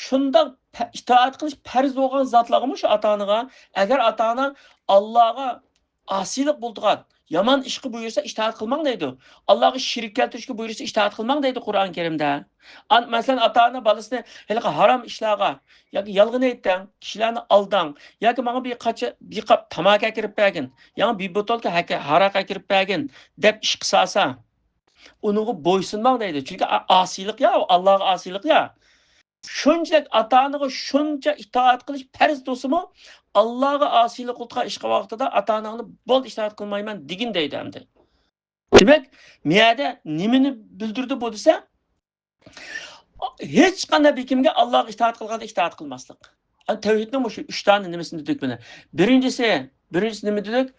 شۇنداق پە-، ئىتائەت قىلىش پەرز بولغان زاتلارغىمۇ شۇ ئاتا-ئانىغا، ئەگەر ئاتا-ئانا ئاللاغا ئاسىيلىق بولىدىغان يامان ئىشقا بۇيرۇسا، ئىتائەت قىلماڭ دەيدۇ. ئاللاغا شېرىك كەلتۈرۈشكە بۇيرۇسا، ئىتائەت قىلماڭ دەيدۇ قۇرئان كەرىمدە. ئان-، مەسىلەن، ئاتا-ئانا بالىسىنى ھېلىقى ھارام ئىشلارغا ياكى يالغان ئېيتىڭ، كىشىلەرنى ئالداڭ ياكى ماڭا بىر قاچا-، بىر قاپ تاماكا ئەكىرىپ بەرگىن، ياڭا بىر بوتۇلكا ھەكە-، ھاراق ئەكىرىپ بەرگىن دەپ ئىشقا سالسا، ئۇنىڭغا بويسۇنماڭ دەيدۇ. چۈنكى ئا-، ئاسىيلىق يا، ئاللاغا ئاسىيلىق يا. شۇنچىلىك ئاتا-ئانىغا شۇنچە ئىتائەت قىلىش پەرز تۇرسىمۇ، ئاللاغا ئاسىيلىق قىلىدىغان ئىش قىلغان ۋاقتىدا ئاتا-ئاناڭنى بولدى ئىتائەت قىلمايمەن دېگىن دەيدۇ ئەمدى. دېمەك، مۇ يەردە نېمىنى بىلدۈردى بۇ دېسە، ھېچقانداق بىر كىمگە ئاللاغا ئىتائەت قىلغاندا ئىتائەت قىلماسلىق. ئەمدى تەۋھىدنىڭ مۇشۇ ئۈچ دانە نېمىسىنى دېدۇق مانا. بىرىنچىسى، بىرىنچىسى نېمە دېدۇق؟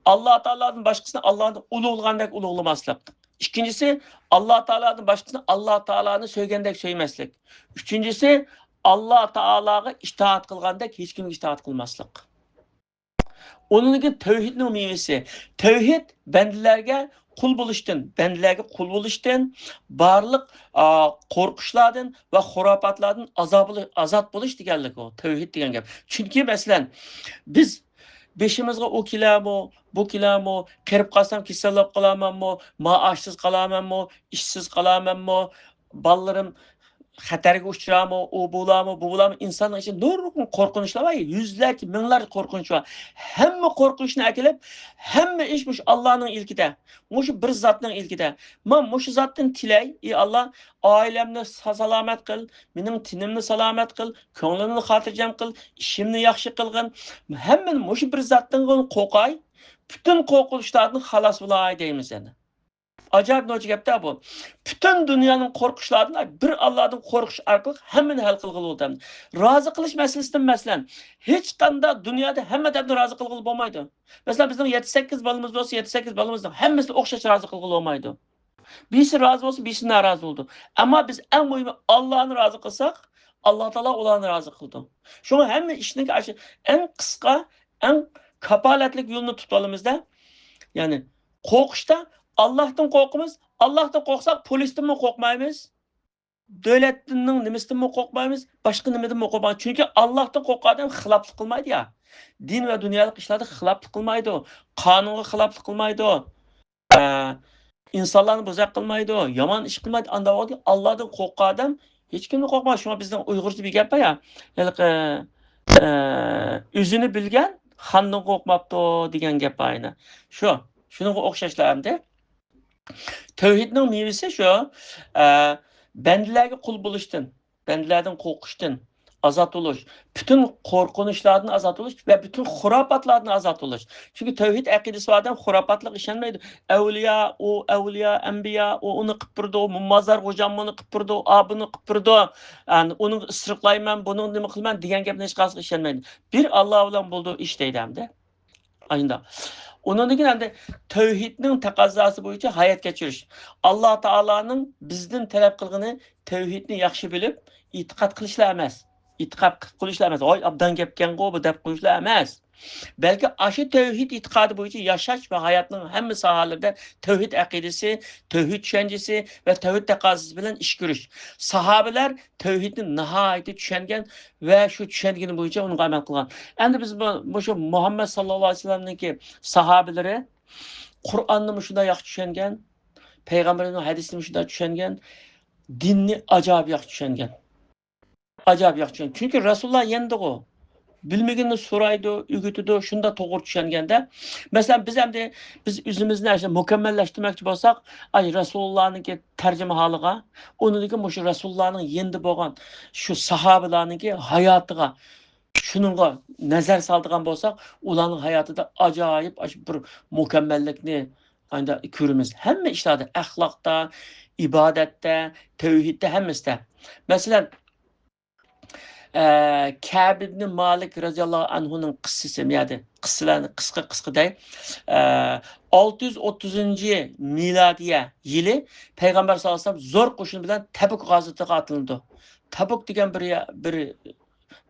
ئاللا تائالادىن باشقىسىنى ئاللانى ئۇلۇغلىغاندەك ئۇلۇغلىماسلىق. ئىككىنچىسى، ئاللا تائالادىن باشقىسىنى ئاللا تائالانى سۆيگەندەك سۆيمەسلىك. ئۈچىنچىسى، ئاللا تائالاغا ئىتائەت قىلغاندەك ھېچ كىمگە ئىتائەت قىلماسلىق. ئۇنىڭدىن كېيىن تەۋھىدنىڭ مېۋىسى. تەۋھىد بەندىلەرگە قۇل بولۇشتىن، بەندىلەرگە قۇل بولۇشتىن، بارلىق، ئا، قورقۇشلاردىن ۋە خۇراپاتلاردىن ئازا بولۇ-، ئازاد بولۇش دېگەنلىك ئۇ، تەۋھىد دېگەن گەپ. چۈنكى، مەسىلەن، بىز بېشىمىزغا ئۇ كېلەرمۇ، بۇ كېلەرمۇ، قېرىپ قالسام كېسەل بولۇپ قالارمەنمۇ، مائاشسىز قالارمەنمۇ، ئىشسىز قالارمەنمۇ، بالىلىرىم خەتەرگە ئۇچرامۇ، ئۇ بولامۇ، بۇ بولامۇ، ئىنساننىڭ ئىچىدە نۇرغۇن قورقۇنچلار بار، يۈزلەرچە، مىڭلارچە قورقۇنچ بار. ھەممە قورقۇنچنى ئەكېلىپ، ھەممە ئىش مۇشۇ ئاللانىڭ ئىلكىدە، مۇشۇ بىر زاتنىڭ ئىلكىدە. مەن مۇشۇ زاتتىن تىلەي، ئى ئاللا، ئائىلەمنى سا-، سالامەت قىل، مېنىڭ تېنىمنى سالامەت قىل، كۆڭلۈمنى خاتىرجەم قىل، ئىشىمنى ياخشى قىلغىن. ھەممىنى مۇشۇ بىر زاتتىن قورقاي، پۈتۈن قورقۇنچلاردىن خالاس بولاي دەيمىز ئەنە. ئاجايىپ نوچى گەپتە بۇ. پۈتۈن دۇنيانىڭ قورقۇشلاردىن بىر ئاللادىن قورقۇش ئارقىلىق ھەممىنى ھەل قىلغىلى بولىدۇ. رازى قىلىش مەسىلىسىدىن مەسىلەن، ھېچقانداق دۇنيادا ھەممە ئادەمنى رازى قىلغىلى بولمايدۇ. مەسىلەن، بىزنىڭ يەتتە سەككىز بالىمىز بولسا، يەتتە سەككىز بالىمىزنىڭ ھەممىسىنى ئوخشاش رازى قىلغىلى بولمايدۇ. بىرسى رازى بولسا، بىرسى نارازى بولىدۇ. ئەمما بىز ئەڭ مۇھىمى ئاللانى رازى قىلساق، ئاللا تائالا ئۇلارنى رازى قىلىدۇ. شۇڭا ھەممە ئىشنىڭ ئاشۇ ئەڭ قىسقا، ئەڭ كاپالەتلىك يولىنى تۇتۇۋالىمىزدا، يەنى قورقۇشتا ئاللاھتىن قورقىمىز، ئاللاھتىن قورقساق پولىستىنمۇ قورقمايمىز، دۆلەتنىڭ نېمىسىدىنمۇ قورقمايمىز، باشقا نېمىدىنمۇ قورقمايمىز. چۈنكى ئاللاھتىن قورققان ئادەم خىلاپلىق قىلمايدۇ يا. دىن ۋە دۇنيالىق ئىشلاردا خىلاپلىق قىلمايدۇ، قانۇنغا خىلاپلىق قىلمايدۇ. ئە، ئىنسانلارنى بۇزاق قىلمايدۇ، يامان ئىش قىلمايدۇ. ئانداق ۋاقىتتا ئاللادىن قورققان ئادەم ھېچكىمدىن قورقمايدۇ. شۇڭا بىزنىڭ ئۇيغۇرچە بىر گەپ بار يا، ھېلىقى، ئە، «ئۆزىنى بىلگەن خاندىن قورقماپتۇ» دېگەن گەپ بار ئەنە. شۇ، شۇنىڭغا ئوخشاشلا ئەمدى. تەۋھىدنىڭ مېۋىسى شۇ، ئە، بەندىلەرگە قۇل بولۇشتىن، بەندىلەردىن قورقۇشتىن ئازاد بولۇش، پۈتۈن قورقۇنچلاردىن ئازاد بولۇش ۋە پۈتۈن خۇراپاتلاردىن ئازاد بولۇش. چۈنكى تەۋھىد ئەقىدىسى بار ئادەم خۇراپاتلىققا ئىشەنمەيدۇ. ئەۋلىيا، ئۇ ئەۋلىيا، ئەنبىيا، ئۇ ئۇنى قىپ بېرىدۇ، مازار غوجام ئۇنى قىپ بېرىدۇ، ئا بۇنى قىپ بېرىدۇ، ئۇنى ئىسرىقلايمەن، بۇنىڭ نېمە قىلىمەن دېگەن گەپنى ھېچقايسىغا ئىشەنمەيدۇ. بىر ئاللا بىلەن بولىدۇ ئىش دەيدۇ ئەمدى. ئاشۇنداق. ئۇنىڭدىن كېيىن ئەمدى تەۋھىدنىڭ تەقەززاسى بويىچە ھايات كەچۈرۈش. ئاللا تائالانىڭ بىزدىن تەلەپ قىلغىنى تەۋھىدنى ياخشى بىلىپ، ئېتىقاد قىلىشلا ئەمەس. ئېتىقاد قىلىشلا ئەمەس. «ۋاي، ئابدان گەپكەنغۇ بۇ» دەپ قويۇشلا ئەمەس. بەلكى ئاشۇ تەۋھىد ئېتىقادى بويىچە ياشاش ۋە ھاياتنىڭ ھەممە ساھەلىرىدە تەۋھىد ئەقىدىسى، تەۋھىد چۈشەنچىسى ۋە تەۋھىد تەقەززاسى بىلەن ئىش كۆرۈش. ساھابىلەر تەۋھىدنى ناھايىتى چۈشەنگەن ۋە شۇ چۈشەنگىنى بويىچە ئۇنىڭغا ئەمەل قىلغان. ئەمدى بىز بۇ، مۇشۇ مۇھەممەد ساللاللاھۇ ئەلەيھى ۋەسەللەمنىڭكى ساھابىلىرى قۇرئاننى مۇشۇنداق ياخشى چۈشەنگەن، پەيغەمبىرنىڭ ھەدىسىنى مۇشۇنداق چۈشەنگەن، دىننى ئاجايىپ ياخشى چۈشەنگەن. ئاجايىپ ياخشى چۈشەنگەن. چۈنكى رەسۇلۇللا يېنىدا ئۇ. بىلمىگىنىنى سورايدۇ، ئۆگىتىدۇ، شۇنداق توغرا چۈشەنگەندە. مەسىلەن، بىز ئەمدى، بىز ئۆزىمىزنى ئاشۇ مۇكەممەللەشتۈرمەكچى بولساق، ئاي، رەسۇلۇللانىڭكى تەرجىمىھالىغا، ئۇنىڭدىن كېيىن مۇشۇ رەسۇلۇللانىڭ يېنىدا بولغان شۇ ساھابىلارنىڭكى ھاياتىغا، شۇنىڭغا نەزەر سالىدىغان بولساق، ئۇلارنىڭ ھاياتىدا ئاجايىپ ئاشۇ بىر مۇكەممەللىكنى ئانداق كۆرىمىز. ھەممە ئىشلاردا، ئەخلاقتا، ئىبادەتتە، تەۋھىدتە، ھەممىسىدە. مەسىلەن، ئە، كەب ئىبنى مالىك رەزىياللاھۇ ئەنھۇنىڭ قىسسىسى، بۇ يەردە قىسسىلارنى قىسقا، قىسقا دەي. ئە، ئالتە يۈز ئوتتۇزىنچى مىلادىيە يىلى پەيغەمبەر ساللاللاھۇ ئەلەيھى ۋەسەللەم زور قوشۇن بىلەن تەبۇك غازىتىغا ئاتلىنىدۇ. تەبۇك دېگەن بىر يە-، بىر،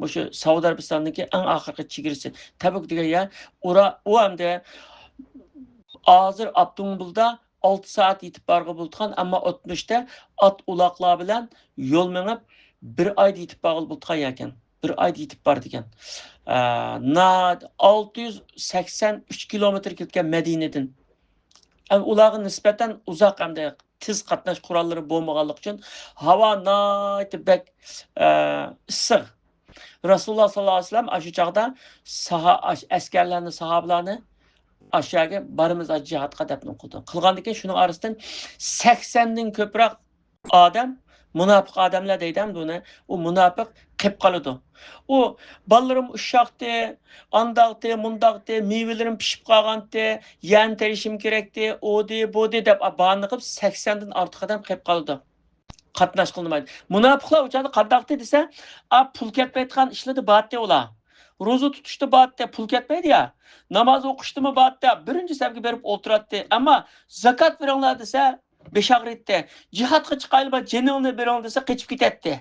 مۇشۇ سەئۇدى ئەرەبىستاننىڭكى ئەڭ ئاخىرقى چېگرىسى. تەبۇك دېگەن يەر، ئۇرا-، ئۇ ئەمدى ھازىر ئاپتوموبىلدا ئالتە سائەت يېتىپ بارغىلى بولىدىغان، ئەمما ئۆتمۈشتە ئات ئۇلاقلار بىلەن يول مېڭىپ، بىر ئايدا يېتىپ بارغىلى بولىدىغان يەركەن. بىر ئايدا يېتىپ بار دېگەن. ئە، نا-، ئالتە يۈز سەكسەن ئۈچ كىلومېتىر كېتكەن مەدىنىدىن. ئەم، ئۇلارغا نىسبەتەن ئۇزاق ھەمدە تېز قاتناش قوراللىرى بولمىغانلىقى ئۈچۈن ھاۋا ناھايىتى بەك، ئە، ئىسسىق. رەسۇلۇللا ساللاللاھۇ ئەلەيھى ۋەسەللەم ئاشۇ چاغدا ساھا-، ئاش-، ئەسكەرلەرنى، ساھابىلارنى ئاشۇ يەرگە بارىمىز جىھادقا دەپنى قىلدى. قىلغاندىن كېيىن شۇنىڭ ئارىسىدىن سەكسەندىن كۆپرەك ئادەم، مۇناپىق ئادەملەر دەيدۇ ئەمدى ئۇنى، ئۇ مۇناپىق قېلىپ قالىدۇ. ئۇ، «بالىلىرىم ئۇششاقتى، ئانداقتى، مۇنداقتى، مېۋىلىرىم پىشىپ قالغانتى، يەرنى تېرىشىم كېرەكتى، ئۇدى، بۇدى» دەپ باھانە قىلىپ، سەكسەندىن ئارتۇق ئادەم قېلىپ قالىدۇ. قاتناشقىلى بولمايدۇ. مۇناپىقلار ئۇ چاغدا قانداقتى دېسە، ئا، پۇل كەتمەيدىغان ئىشلىرىدا بارتى ئۇلار. روزا تۇتۇشتا بارتى، پۇل كەتمەيدۇ يا. ناماز ئوقۇشتىمۇ بارتى، بىرىنچى سەپكە بېرىپ ئولتۇراتتى. ئەمما زاكات بېرىڭلار دېسە، بېشى ئاغرىيتتى. جىھادقا چىقايلى، جېنىڭنى بېرىڭ دېسە، قېچىپ كېتەتتى.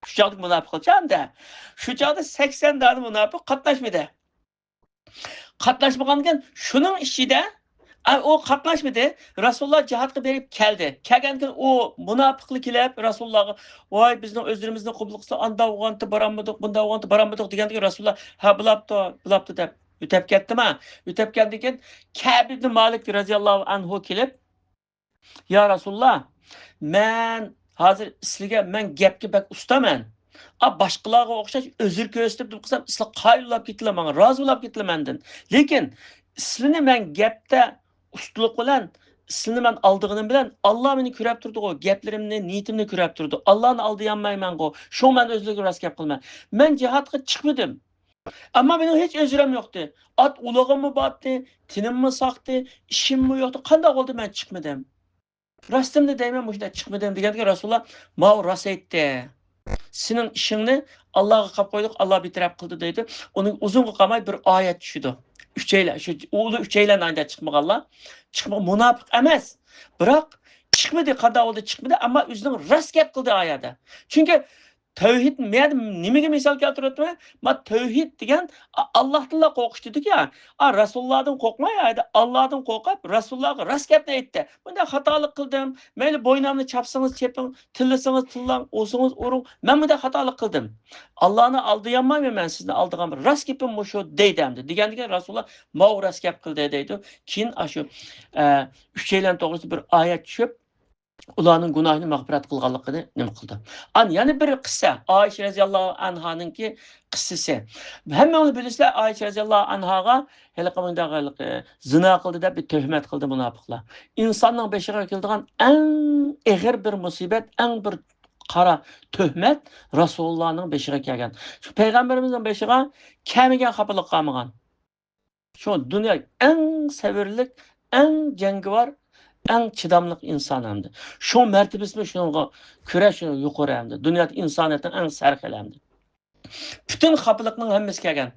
شۇ چاغدىكى مۇناپىقلار ئەمدى. شۇ چاغدا سەكسەن دانە مۇناپىق قاتناشمىدى. قاتناشمىغانكەن، شۇنىڭ ئىچىدە، ئا، ئۇ قاتناشمىدى. رەسۇلۇللا جىھادقا بېرىپ كەلدى. كەلگەندىن كېيىن ئۇ مۇناپىقلار كېلىپ رەسۇلۇللاغا، «ۋاي، بىزنىڭ ئۆزلىرىمىزنى قوبۇل قىلسا، ئانداق بولغانتى، بارالمىدۇق، بۇنداق بولغانتى، بارالمىدۇق» دېگەندىكىن رەسۇلۇللا، «ھە، بولاپتۇ، بولاپتۇ» دەپ ئۆتەپ كەتتىما. ئۆتەپ كەلگەندىن كېيىن كەب ئىبنى مالىك رەزىياللاھۇ ئەنھۇ كېلىپ، يا رەسۇلۇللا، مەن ھازىر سىلىگە مەن گەپكە بەك ئۇستامەن. ئا، باشقىلارغا ئوخشاش ئۆزرە كۆرسىتىپ دۇر قىلسام، سىلەر قايىل بولاپ كېتىلە ماڭا، رازى بولاپ كېتىلە مەندىن. لېكىن سىلىنى مەن گەپتە ئۇستىلىق بىلەن، سىلىنى مەن ئالدىغىنىم بىلەن، ئاللا مېنى كۆرەپ تۇرىدىغۇ، گەپلىرىمنى، نىيىتىمنى كۆرەپ تۇرىدۇ. ئاللانى ئالدىيالمايمەنغۇ، شۇڭا مەن ئۆزلىرىگە راست گەپ قىلىمەن. مەن جىھادقا چىقمىدىم. ئەمما مېنىڭ ھېچ ئۆزرەم يوقتى. ئات ئۇلىغىممۇ بارتتى، تېنىممۇ ساقتى، ئىشىممۇ يوقتى. قانداق بولدى مەن چىقمىدىم؟ راستىمنى دەيمەن، مۇشۇنداق چىقمىدىم دېگەندىكىن رەسۇلۇللا، ماۋۇ راست ئېيتتى. سېنىڭ ئىشىڭنى ئاللاغا قاپ قويدۇق، ئاللا بىتەرەپ قىلدى دەيدۇ. ئۇنىڭ ئۇزۇنغا قالماي بىر ئايەت چۈشىدۇ. ئۈچەيلەن، شۇ ئۇلۇ ئۈچەيلەن ئايدا چىقمىغانلار. چىقمىغان مۇناپىق ئەمەس. بىراق چىقمىدى، قانداق بولدى چىقمىدى، ئەمما ئۆزىنىڭ راست گەپ قىلدى ئايەتتە. چۈنكى تەۋھىد، مەن نېمىگە مىسال كەلتۈرۈۋاتىمەن؟ ما تەۋھىد دېگەن، ئا، ئاللاھتىنلا قورقۇش دېدۇكى. ئا، رەسۇلۇللاھدىن قورقماي، ئايدا ئاللاھدىن قورقۇپ، رەسۇلۇللاھقا راست گەپنى ئېيتتى. مۇنداق خاتالىق قىلدىم. مەيلى بوينۇمنى چاپسىڭىز چېپىڭ، تىللىسىڭىز تىللاڭ، ئۇرسىڭىز ئۇرۇڭ. مەن مۇنداق خاتالىق قىلدىم. ئاللانى ئالدىيالمايمەن مەن، سىزنى ئالدىغان بىر راست گېپىم مۇشۇ دەيدۇ ئەمدى. دېگەندىكىن رەسۇلۇللا ماۋۇ راست گەپ قىلدى دەيدۇ. كېيىن ئاشۇ، ئە، ئۈچەيلەن توغرىسىدا بىر ئايەت چۈشۈپ، ئۇلارنىڭ گۇناھىنى مەغپىرەت قىلغانلىقىنى نېمە قىلدى. ئان يەنە بىر قىسسە، ئائىشە رەزىياللاھۇ ئەنھانىڭكى قىسسىسى. ھەممىڭلار بىلىسىلەر، ئائىشە رەزىياللاھۇ ئەنھاغا ھېلىقى مۇنداق، ھېلىقى زىنا قىلدى دەپ بىر تۆھمەت قىلدى مۇناپىقلار. ئىنساننىڭ بېشىغا كېلىدىغان ئەڭ ئېغىر بىر مۇسىبەت، ئەڭ بىر قارا تۆھمەت رەسۇلۇللانىڭ بېشىغا كەلگەن. شۇ پەيغەمبىرىمىزنىڭ بېشىغا كەلمىگەن خاپىلىق قالمىغان. شۇ دۇنيا ئەڭ سەۋرلىك، ئەڭ جەڭگىۋار، ئەڭ چىداملىق ئىنسان ئەمدى. شۇ مەرتىۋىسىمۇ شۇنىڭغا كۆرە شۇ يۇقىرى ئەمدى. دۇنيادا ئىنسانىيەتنىڭ ئەڭ سەرخىلى ئەمدى. پۈتۈن خاپىلىقنىڭ ھەممىسى كەلگەن.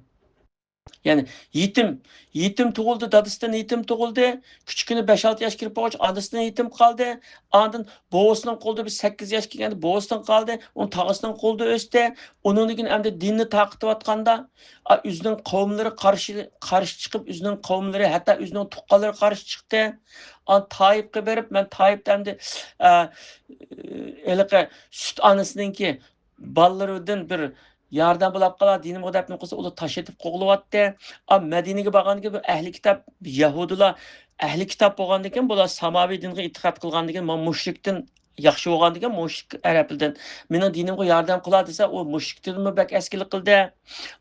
يەنى يېتىم، يېتىم تۇغۇلدى، دادىسىدىن يېتىم تۇغۇلدى. كىچىكىنە بەش-ئالتە ياش كىرىپ بولغاچ ئانىسىدىن يېتىم قالدى. ئاندىن بوۋىسىنىڭ قولىدا بىر سەككىز ياش كىرگەندە بوۋىسىدىن قالدى. ئۇنىڭ تاغىسىنىڭ قولىدا ئۆستى. ئۇنىڭدىن كېيىن ئەمدى دىننى تارقىتىۋاتقاندا، ئا، ئۆزىنىڭ قەۋملىرى قارشى، قارشى چىقىپ، ئۆزىنىڭ قەۋملىرى، ھەتتا ئۆزىنىڭ تۇغقانلىرى قارشى چىقتى. ئان تائىپقا بېرىپ، مەن تائىپتا ئەمدى، ئە، ھېلىقى سۈت ئانىسىنىڭكى بالىلىرىدىن بىر ياردەم بولاپ قالا، دىنىمغا دەپ نېمە قىلسا، ئۇلار تاش ئېتىپ قوغلىۋەتتى. ئا، مەدىنىگە بارغاندىكىن بىر ئەھلى كىتاب، يەھۇدىيلار ئەھلى كىتاب بولغاندىكىن، بۇلار ساماۋى دىنغا ئېتىقاد قىلغاندىكىن، مانا مۇشرىكتىن ياخشى بولغاندىكىن، مۇشرىك ئەرەبلىدىن مېنىڭ دىنىمغا ياردەم قىلا دېسە، ئۇ مۇشرىكتىنمۇ بەك ئەسكىلىك قىلدى.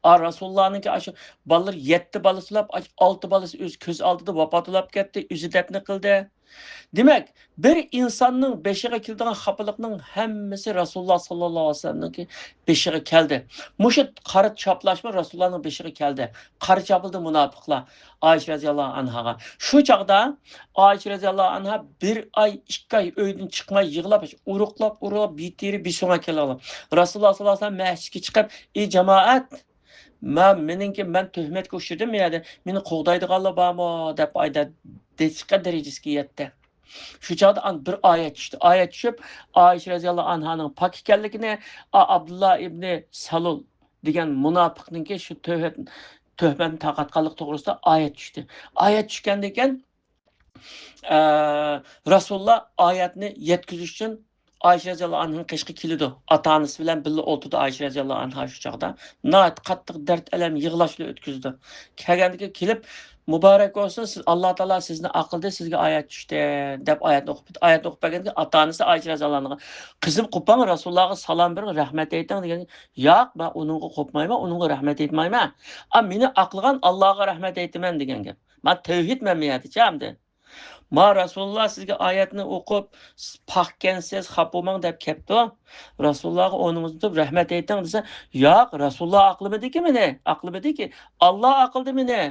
ئا، رەسۇلۇللانىڭكى ئاشۇ بالىلىرى يەتتە بالىسى بولاپ، ئالتە بالىسى ئۆز كۆز ئالدىدا ۋاپات بولاپ كەتتى، ئۆزى دەپنە قىلدى. دېمەك، بىر ئىنساننىڭ بېشىغا كېلىدىغان خاپىلىقنىڭ ھەممىسى رەسۇلۇللا ساللاللاھۇ ئەلەيھى ۋەسەللەمنىڭكى بېشىغا كەلدى. مۇشۇ قارا چاپلاشمۇ رەسۇلۇللانىڭ بېشىغا كەلدى. قارا چاپلىدى مۇناپىقلار ئائىشە رەزىياللاھۇ ئەنھاغا. شۇ چاغدا ئائىشە رەزىياللاھۇ ئەنھا بىر ئاي، ئىككى ئاي ئۆيدىن چىقماي يىغلاپ، ئۇرۇقلاپ، ئۇرۇقلاپ، بىتېرى بىسۆڭەك كېلىۋالدى. رەسۇلۇللا ساللاللاھۇ ئەلەيھى ۋەسەللەم مەسچىتكە چىقىپ، ئى جامائەت، مەن، مېنىڭكى، مەن تۆھمەتكە ئۇچرىدىم يا، مېنى قوغدايدىغانلار بارمۇ دەپ ئايدا دېچىققان دەرىجىسىگە يەتتى. شۇ چاغدا ئان بىر ئايەت چۈشتى. ئايەت چۈشۈپ، ئائىشە رەزىياللاھۇ ئانھانىڭ پاك ئىكەنلىكىنى، ئا-، ئابدۇللا ئىبنى سالۇل دېگەن مۇناپىقنىڭكى شۇ تۆھمەت، تۆھمەتنى تارقاتقانلىقى توغرىسىدا ئايەت چۈشتى. ئايەت چۈشكەندىن كېيىن، ئە، رەسۇلۇللا ئايەتنى يەتكۈزۈش ئۈچۈن ئائىشە رەزىياللاھۇ ئانھانىڭ قېشىغا كېلىدۇ. ئاتا-ئانىسى بىلەن بىللە ئولتۇرىدۇ ئائىشە رەزىياللاھۇ ئانھا شۇ چاغدا. ناھايىتى قاتتىق دەرد، ئەلەم، يىغلاش بىلەن ئۆتكۈزىدۇ. كەلگەندىكىن كېلىپ، مۇبارەك بولسۇن، سىز، ئاللا تائالا سىزنى ئاقلىدى، سىزگە ئايەت چۈشتى، دەپ ئايەتنى ئوقۇپ، ئايەتنى ئوقۇپ بەرگەندىكىن ئاتا-ئانىسى ئائىشە رەزىياللاھۇ ئانھاغا، قىزىم، قوپماڭ، رەسۇلۇللاغا سالام بېرىڭ، رەھمەت ئېيتىڭ دېگەن. ياق، مەن ئۇنىڭغا قوپمايمەن، ئۇنىڭغا رەھمەت ئېيتمايمەن. ئا، مېنى ئاقلىغان ئاللاغا رەھمەت ئېيتىمەن دېگەن گەپ. مانا تەۋھىد مەن بۇ يەردىچە ئەمدى. ما رەسۇلۇللا سىزگە ئايەتنى ئوقۇپ، پاككەنسىز، خاپا بولماڭ دەپ كەپتۇ. رەسۇلۇللاغا ئورنىڭىزدا تۇرۇپ رەھمەت ئېيتىڭ دېسە، ياق، رەسۇلۇللا ئاقلىمىدىكى مېنى، ئاقلىمىدىكى. ئاللا ئاقلىدى مېنى.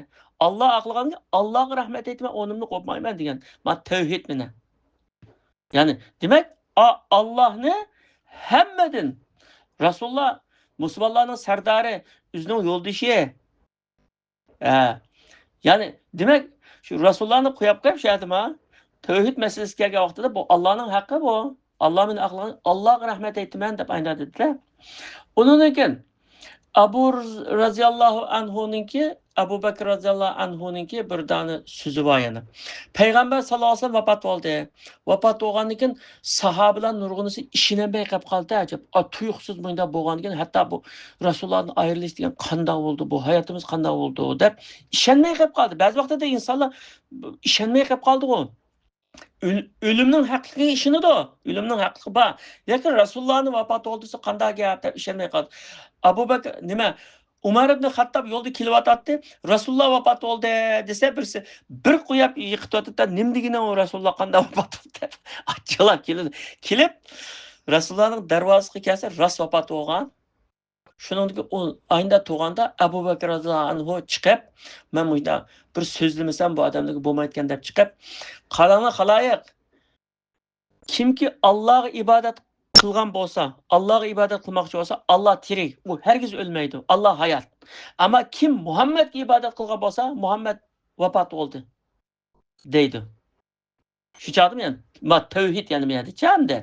ئاللا ئاقلىغانكى ئاللاغا رەھمەت ئېيتىمەن، ئورنۇمنى قوپمايمەن دېگەن. ما تەۋھىد مېنى. يەنى، دېمەك، ئا-، ئاللانى ھەممىدىن، رەسۇلۇللا مۇسۇلمانلارنىڭ سەردارى، ئۆزىنىڭ يولدىشى. ھە. يەنى، دېمەك، شۇ رەسۇلۇللانى قويۇپ قويۇپ شۇ يەردە ما، تەۋھىد مەسىلىسى كەلگەن ۋاقتىدا بۇ ئاللانىڭ ھەققى بۇ. ئاللا مېنى ئاقلىغان، ئاللاغا رەھمەت ئېيتىمەن دەپ ئاينا دېدى-دە. ئۇنىڭدىن كېيىن ئەبۇ رەزىياللاھۇ ئەنھۇنىڭكى، ئەبۇ بەكرى رەزىياللاھۇ ئەنھۇنىڭكى بىر دانە سۆزى بار يەنە. پەيغەمبەر ساللاللاھۇ ئەلەيھى ۋەسەللەم ۋاپات بولدى. ۋاپات بولغاندىن كېيىن ساھابىلار نۇرغۇنىسى ئىشىنەلمەي قېلىپ قالدى، ئەجەب. ئا، تۇيۇقسىز مۇنداق بولغاندىن كېيىن ھەتتا بۇ رەسۇلۇللادىن ئايرىلىش دېگەن قانداق بولدى، بۇ ھاياتىمىز قانداق بولدى دەپ ئىشەنمەي قېلىپ قالدى. بەزى ۋاقىتتا ئىنسانلار ئىشەنمەي قېلىپ قالدىغۇ. ئۆل-، ئۆلۈمنىڭ ھەقلىقىگە ئىشىنىدۇ. ئۆلۈمنىڭ ھەقلىقى بار. لېكىن رەسۇلۇللانى ۋاپات بولدى دېسە قانداق گەپ دەپ ئىشەنمەي قالدى. ئەبۇ بەكىر، نېمە، ئۇمەر ئىبنى خەتتاب يولدا كېلىۋاتاتتى. رەسۇلۇللا ۋاپات بولدى دېسە، بىرسى بىر قوياپ يىقىتىۋاتىدۇ. نېمە دېگىنىڭ ئۇ، رەسۇلۇللا قانداق ۋاپات بولدى دەپ. ئاچچىقلاپ كېلىدۇ. كېلىپ، رەسۇلۇللانىڭ دەرۋازىسىغا كەلسە، راست ۋاپات بولغان. شۇنىڭدىن كېيىن ئۇ ئاينىدا تۇرغاندا ئەبۇ بەكىر رەزىياللاھۇ ئەنھۇ چىقىپ، مەن مۇشۇنداق بىر سۆزلىمىسەم بۇ ئادەملەرگە بولمايدىكەن دەپ چىقىپ، قاراڭلار خالايىق، كىمكى ئاللاغا ئىبادەت قىلغان بولسا، ئاللاغا ئىبادەت قىلماقچى بولسا، ئاللا تىرىك، ئۇ ھەرگىز ئۆلمەيدۇ، ئاللا ھايات. ئەمما كىم مۇھەممەدكە ئىبادەت قىلغان بولسا، مۇھەممەد ۋاپات بولدى دەيدۇ. شۇ چاغدىمۇ يەنى، ما، تەۋھىد يەنە بۇ يەردە چەندە.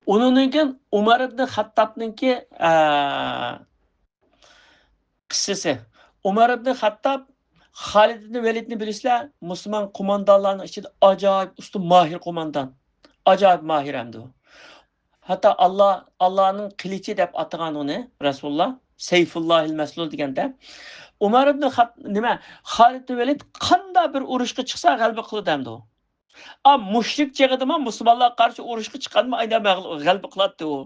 ئۇنىڭدىن كېيىن ئۇمەر ئىبنى خەتتابنىڭكى، ئە، قىسسىسى. ئۇمەر ئىبنى خەتتاب خالىد ئىبنى ۋەلىدنى بىلىسىلەر، مۇسۇلمان قوماندانلارنىڭ ئىچىدە ئاجايىپ ئۇستا، ماھىر قوماندان. ئاجايىپ ماھىر ئەمدى ئۇ. ھەتتا ئاللا، ئاللانىڭ قىلىچى دەپ ئاتىغان ئۇنى رەسۇلۇللا. سەيفۇللاھىل مەسلۇل دېگەندە. ئۇمەر ئىبنى خەت-، نېمە، خالىد ئىبنى ۋەلىد قانداق بىر ئۇرۇشقا چىقسا غەلىبە قىلىدۇ ئەمدى ئۇ. ئا، مۇشرىك چېغىدىمۇ مۇسۇلمانلارغا قارشى ئۇرۇشقا چىققاندىمۇ ئايدا مەغلۇ-، غەلىبە قىلاتتى ئۇ.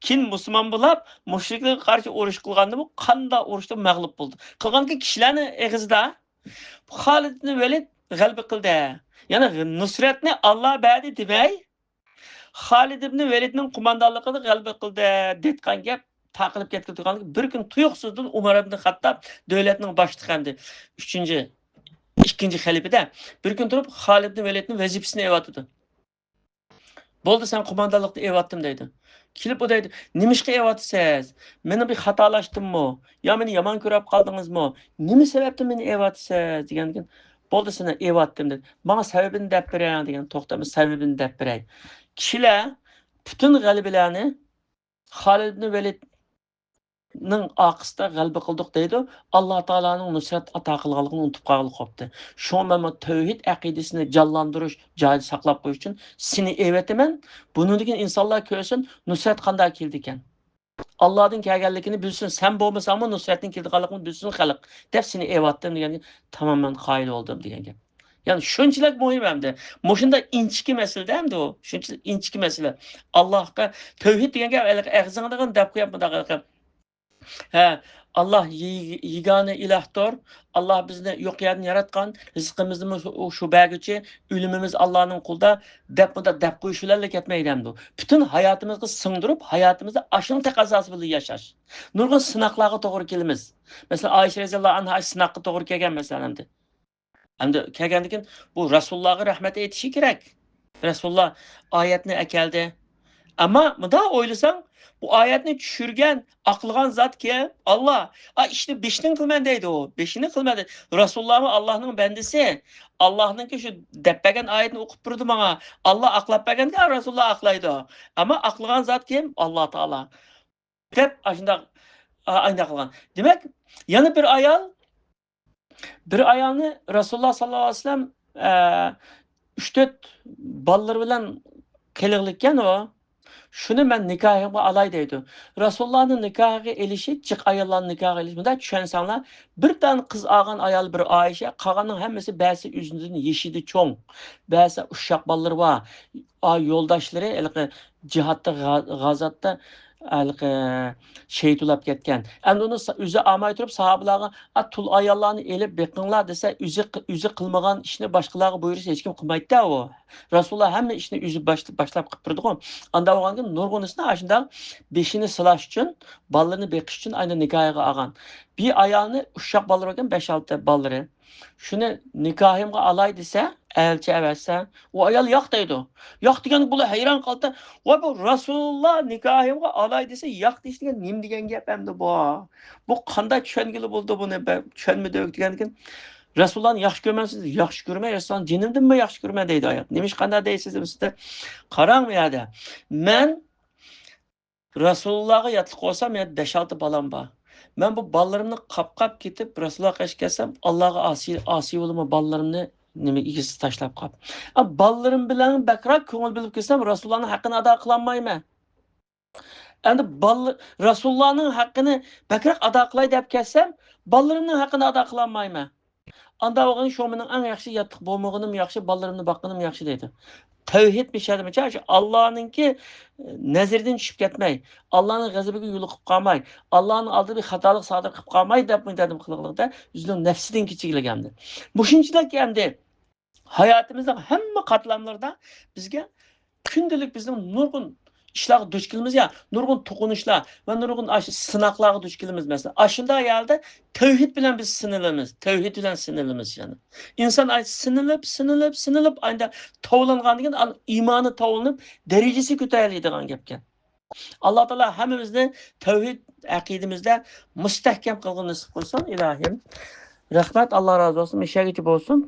كېيىن مۇسۇلمان بولاپ، مۇشرىكلارغا قارشى ئۇرۇش قىلغاندىمۇ قانداق ئۇرۇشتا مەغلۇپ بولدى. قىلغانكى كىشىلەرنىڭ ئېغىزىدا خالىد ئىبنى ۋەلىد غەلىبە قىلدى. يەنى نۇسرەتنى ئاللا بەردى دېمەي، خالىد ئىبنى ۋەلىدنىڭ قوماندانلىقىدا غەلىبە قىلدى دەيدىغان گەپ تارقىلىپ كەتكىلى تۇرغان. بىر كۈن تۇيۇقسىزدىن ئۇمەر ئىبنى خەتتاب دۆلەتنىڭ باشلىقى ئەمدى ئۈچىنچى، ئىككىنچى خەلىپىدە بىر كۈن تۇرۇپ خالىد ئىبنى ۋەلىدنىڭ ۋەزىپىسىنى ئېلىۋاتىدۇ. بولدى، سەن قوماندانلىقنى ئېلىۋاتتىم دەيدۇ. كېلىپ ئۇ دەيدۇ، نېمىشقا ئېلىۋاتىسىز؟ مېنى بىر خاتالاشتىممۇ؟ يا مېنى يامان كۆرۈپ قالدىڭىزمۇ؟ نېمە سەۋەبتىن مېنى ئېلىۋاتىسىز؟ دېگەندىكىن، بولدى، سېنى ئېلىۋاتتىم دېدى. ماڭا سەۋەبىنى دەپ بېرىڭ دېگەن، توختىما سەۋەبىنى دەپ بېرەي. كىشىلەر پۈتۈن غەلىبىلەرنى خالىد ئىبنى ۋەلىدنىڭ ئارقىسىدا غەلىبە قىلدۇق دەيدۇ، ئاللا تائالانىڭ نۇسرەت ئاتا قىلغانلىقىنى ئۇنتۇپ قالغىلى قوپتى. شۇڭا مەن بۇ تەۋھىد ئەقىدىسىنى جانلاندۇرۇش جايىدا ساقلاپ قويۇش ئۈچۈن سېنى ئېۋەتىمەن. بۇنىڭدىن كېيىن ئىنسانلار كۆرسۇن، نۇسرەت قانداق كېلىدىكەن. ئاللادىن كەلگەنلىكىنى بىلسۇن، سەن بولمىساڭمۇ نۇسرەتنىڭ كېلىدىغانلىقىنى بىلسۇن خەلق، دەپ سېنى ئېۋەتتىم دېگەنگە، تامامەن قايىل بولدۇم دېگەن گەپ. يەنى شۇنچىلىك مۇھىم ئەمدى. مۇشۇنداق ئىنچىكە مەسىلىدە ئەمدى ئۇ. شۇنچىلىك ئىنچىكە مەسىلە. ئاللاھقا تەۋھىد دېگەن گەپ ھېلىقى ئېغىزىڭدىن دەپ قويۇپ مۇنداق ھېلىقى. ھە، ئاللا يېگانە ئىلاھتۇر. ئاللا بىزنى يوق يەردىن ياراتقان، رىزقىمىزنىمۇ شۇ، شۇ بەرگۈچى، ئۆلۈمىمىز ئاللانىڭ قولىدا، دەپ مۇنداق دەپ قويۇش بىلەنلا كەتمەيدۇ ئەمدى ئۇ. پۈتۈن ھاياتىمىزغا سىڭدۈرۈپ، ھاياتىمىزدا ئاشۇنىڭ تەقەززاسى بىلەن ياشاش. نۇرغۇن سىناقلارغا توغرا كېلىمىز. مەسىلەن، ئائىشە رەزىياللاھۇ ئەنھا سىناققا توغرا كەلگەن مەسىلەن ئەمدى. ئەمدى كەلگەندىن كېيىن بۇ رەسۇلۇللاغا رەھمەت ئېيتىشى كېرەك. رەسۇلۇللا ئايەتنى ئەكەلدى. ئەمما مۇنداق ئويلىساڭ، بۇ ئايەتنى چۈشۈرگەن، ئاقلىغان زات كىم؟ ئاللا. ئا، ئىشنى بېشىدىن قىلىمەن دەيدۇ ئۇ. بېشىنى قىلمەن دەيدۇ. رەسۇلۇللامۇ ئاللانىڭ بەندىسى. ئاللانىڭكى شۇ دەپ بەرگەن ئايەتنى ئوقۇپ بېرىدۇ ماڭا. ئاللا ئاقلاپ بەرگەندە رەسۇلۇللا ئاقلايدۇ. ئەمما ئاقلىغان زات كىم؟ ئاللا تائالا. دەپ ئاشۇنداق، ئا، ئاينداق قىلغان. دېمەك، يەنە بىر ئايال، بىر ئايالنى رەسۇلۇللا ساللاللاھۇ ئەلەيھى ۋەسەللەم، ئە، ئۈچ تۆت بالىلىرى بىلەن قېلىغلىككەن ئۇ. شۇنى مەن نىكاھىمغا ئالاي دەيدۇ. رەسۇلۇللانىڭ نىكاھىغا ئېلىشى، جىق ئاياللارنى نىكاھىغا ئېلىشى، مۇنداق چۈشەنسەڭلار، بىر دانە قىز ئالغان ئايال بىر ئائىشە، قالغاننىڭ ھەممىسى بەزى ئۆزىدىن يېشىدا چوڭ، بەزى ئۇششاق بالىلىرى بار. ئا، يولداشلىرى ھېلىقى جىھادتا، غا-، غازاتتا ھېلىقى شېھىت بولاپ كەتكەن. ئەمدى ئۇنى سا-، ئۆزى ئالماي تۇرۇپ ساھابىلارغا، «ئا، تۇل ئاياللارنى ئېلىپ بېقىڭلار» دېسە، ئۆزى ق-، ئۆزى قىلمىغان ئىشنى باشقىلارغا بۇيرۇسا ھېچكىم قىلمايدۇ-دە ئۇ. رەسۇلۇللا ھەممە ئىشنى ئۆزى باشلا-، باشلاپ قىلىپ بېرىدىغۇ. ئانداق بولغاندىكىن نۇرغۇنىسىنى ئاشۇنداق بېشىنى سىلاش ئۈچۈن، بالىلىرىنى بېقىش ئۈچۈن ئاينى نىكاھىغا ئالغان. بىر ئايالنى ئۇششاق بالىلىرى ئىكەن، بەش-ئالتە بالىلىرى. شۇنى نىكاھىمغا ئالاي دېسە، ئەلچى ئەۋەتسە، ئۇ ئايال ياق دەيدۇ. ياق دېگەندە بۇلار ھەيران قالدى. ۋاي، بۇ رەسۇلۇللا نىكاھىمغا ئالاي دېسە، ياق دېيىش دېگەن نېمە دېگەن گەپ ئەمدى بۇ؟ بۇ قانداق چۈشەنگىلى بولدى بۇنى؟ بە-، چۈشەنمىدۇق دېگەندىكىن، رەسۇلۇللانى ياخشى كۆرمەمسىز؟ ياخشى كۆرمەي، رەسۇلۇللانى جېنىمدىنمۇ ياخشى كۆرىمەن دەيدۇ ئايال. نېمىشقا قانداق دەيسىز دېسە، قاراڭ بۇ يەردە. مەن رەسۇلۇللاغا ياتلىق بولسام، مەن بەش-ئالتە بالام بار. مەن بۇ بالىلىرىمنى قاپقاپ كېتىپ، رەسۇلۇللاغا قېچىپ كەتسەم، ئاللاغا ئاسىي، ئاسىي بولىمەن، بالىلىرىمنى نېمە ئىگىسىز تاشلاپ قاپ. ئا، بالىلىرىم بىلەن بەكرەك كۆڭۈل بۆلۈپ كەتسەم، رەسۇلۇللانىڭ ھەققىنى ئادا قىلالمايمەن. ئەمدى بالىلار، رەسۇلۇللانىڭ ھەققىنى بەكرەك ئادا قىلاي دەپ كەتسەم، بالىلىرىمنىڭ ھەققىنى ئادا قىلالمايمەن. ئاندا بولغان شۇ مېنىڭ ئەڭ ياخشى ياتلىق بولمىغىنىم ياخشى، بالىلىرىمنى باققىنىم ياخشى دەيدۇ. تەۋھىد بىر شەرتىمىچە، شۇ ئاللانىڭكى نەزىرىدىن چۈشۈپ كەتمەي، ئاللانىڭ غەزىپىگە يولۇقۇپ قالماي، ئاللانىڭ ئالدىدا بىر خاتالىق سادىر قىلىپ قالماي دەپ، دەپ قىلغىنىدا ئۆزىنىڭ نەپسىدىن كېچىگىلىگەندى. مۇشۇنچىلىك ئەمدى ھاياتىمىزنىڭ ھەممە قاتلاملىرىدا بىزگە كۈندىلىك بىزنىڭ نۇرغۇن ئىشلارغا دۇچ كېلىمىز يا، نۇرغۇن توقۇنۇشلار ۋە نۇرغۇن ئاش-، سىناقلارغا دۇچ كېلىمىز. مەسىلەن، ئاشۇنداق يەردە تەۋھىد بىلەن بىز سىنىلىمىز، تەۋھىد بىلەن سىنىلىمىز. يەنى ئىنسان ئاي سىنىلىپ، سىنىلىپ، سىنىلىپ، ئايدا توۋلانغاندىن كېيىن ئال-، ئىمانى توۋلىنىپ، دەرىجىسى كۆتەرىلىدىغان گەپكەن. ئاللا تائالا ھەممىمىزنى تەۋھىد ئەقىدىمىزدە مۇستەھكەم قىلغىنى نېسىپ قىلسۇن، ئىلاھىم. رەھمەت، ئاللا رازى بولسۇن، مۇشۇ يەرگىچە بولسۇن.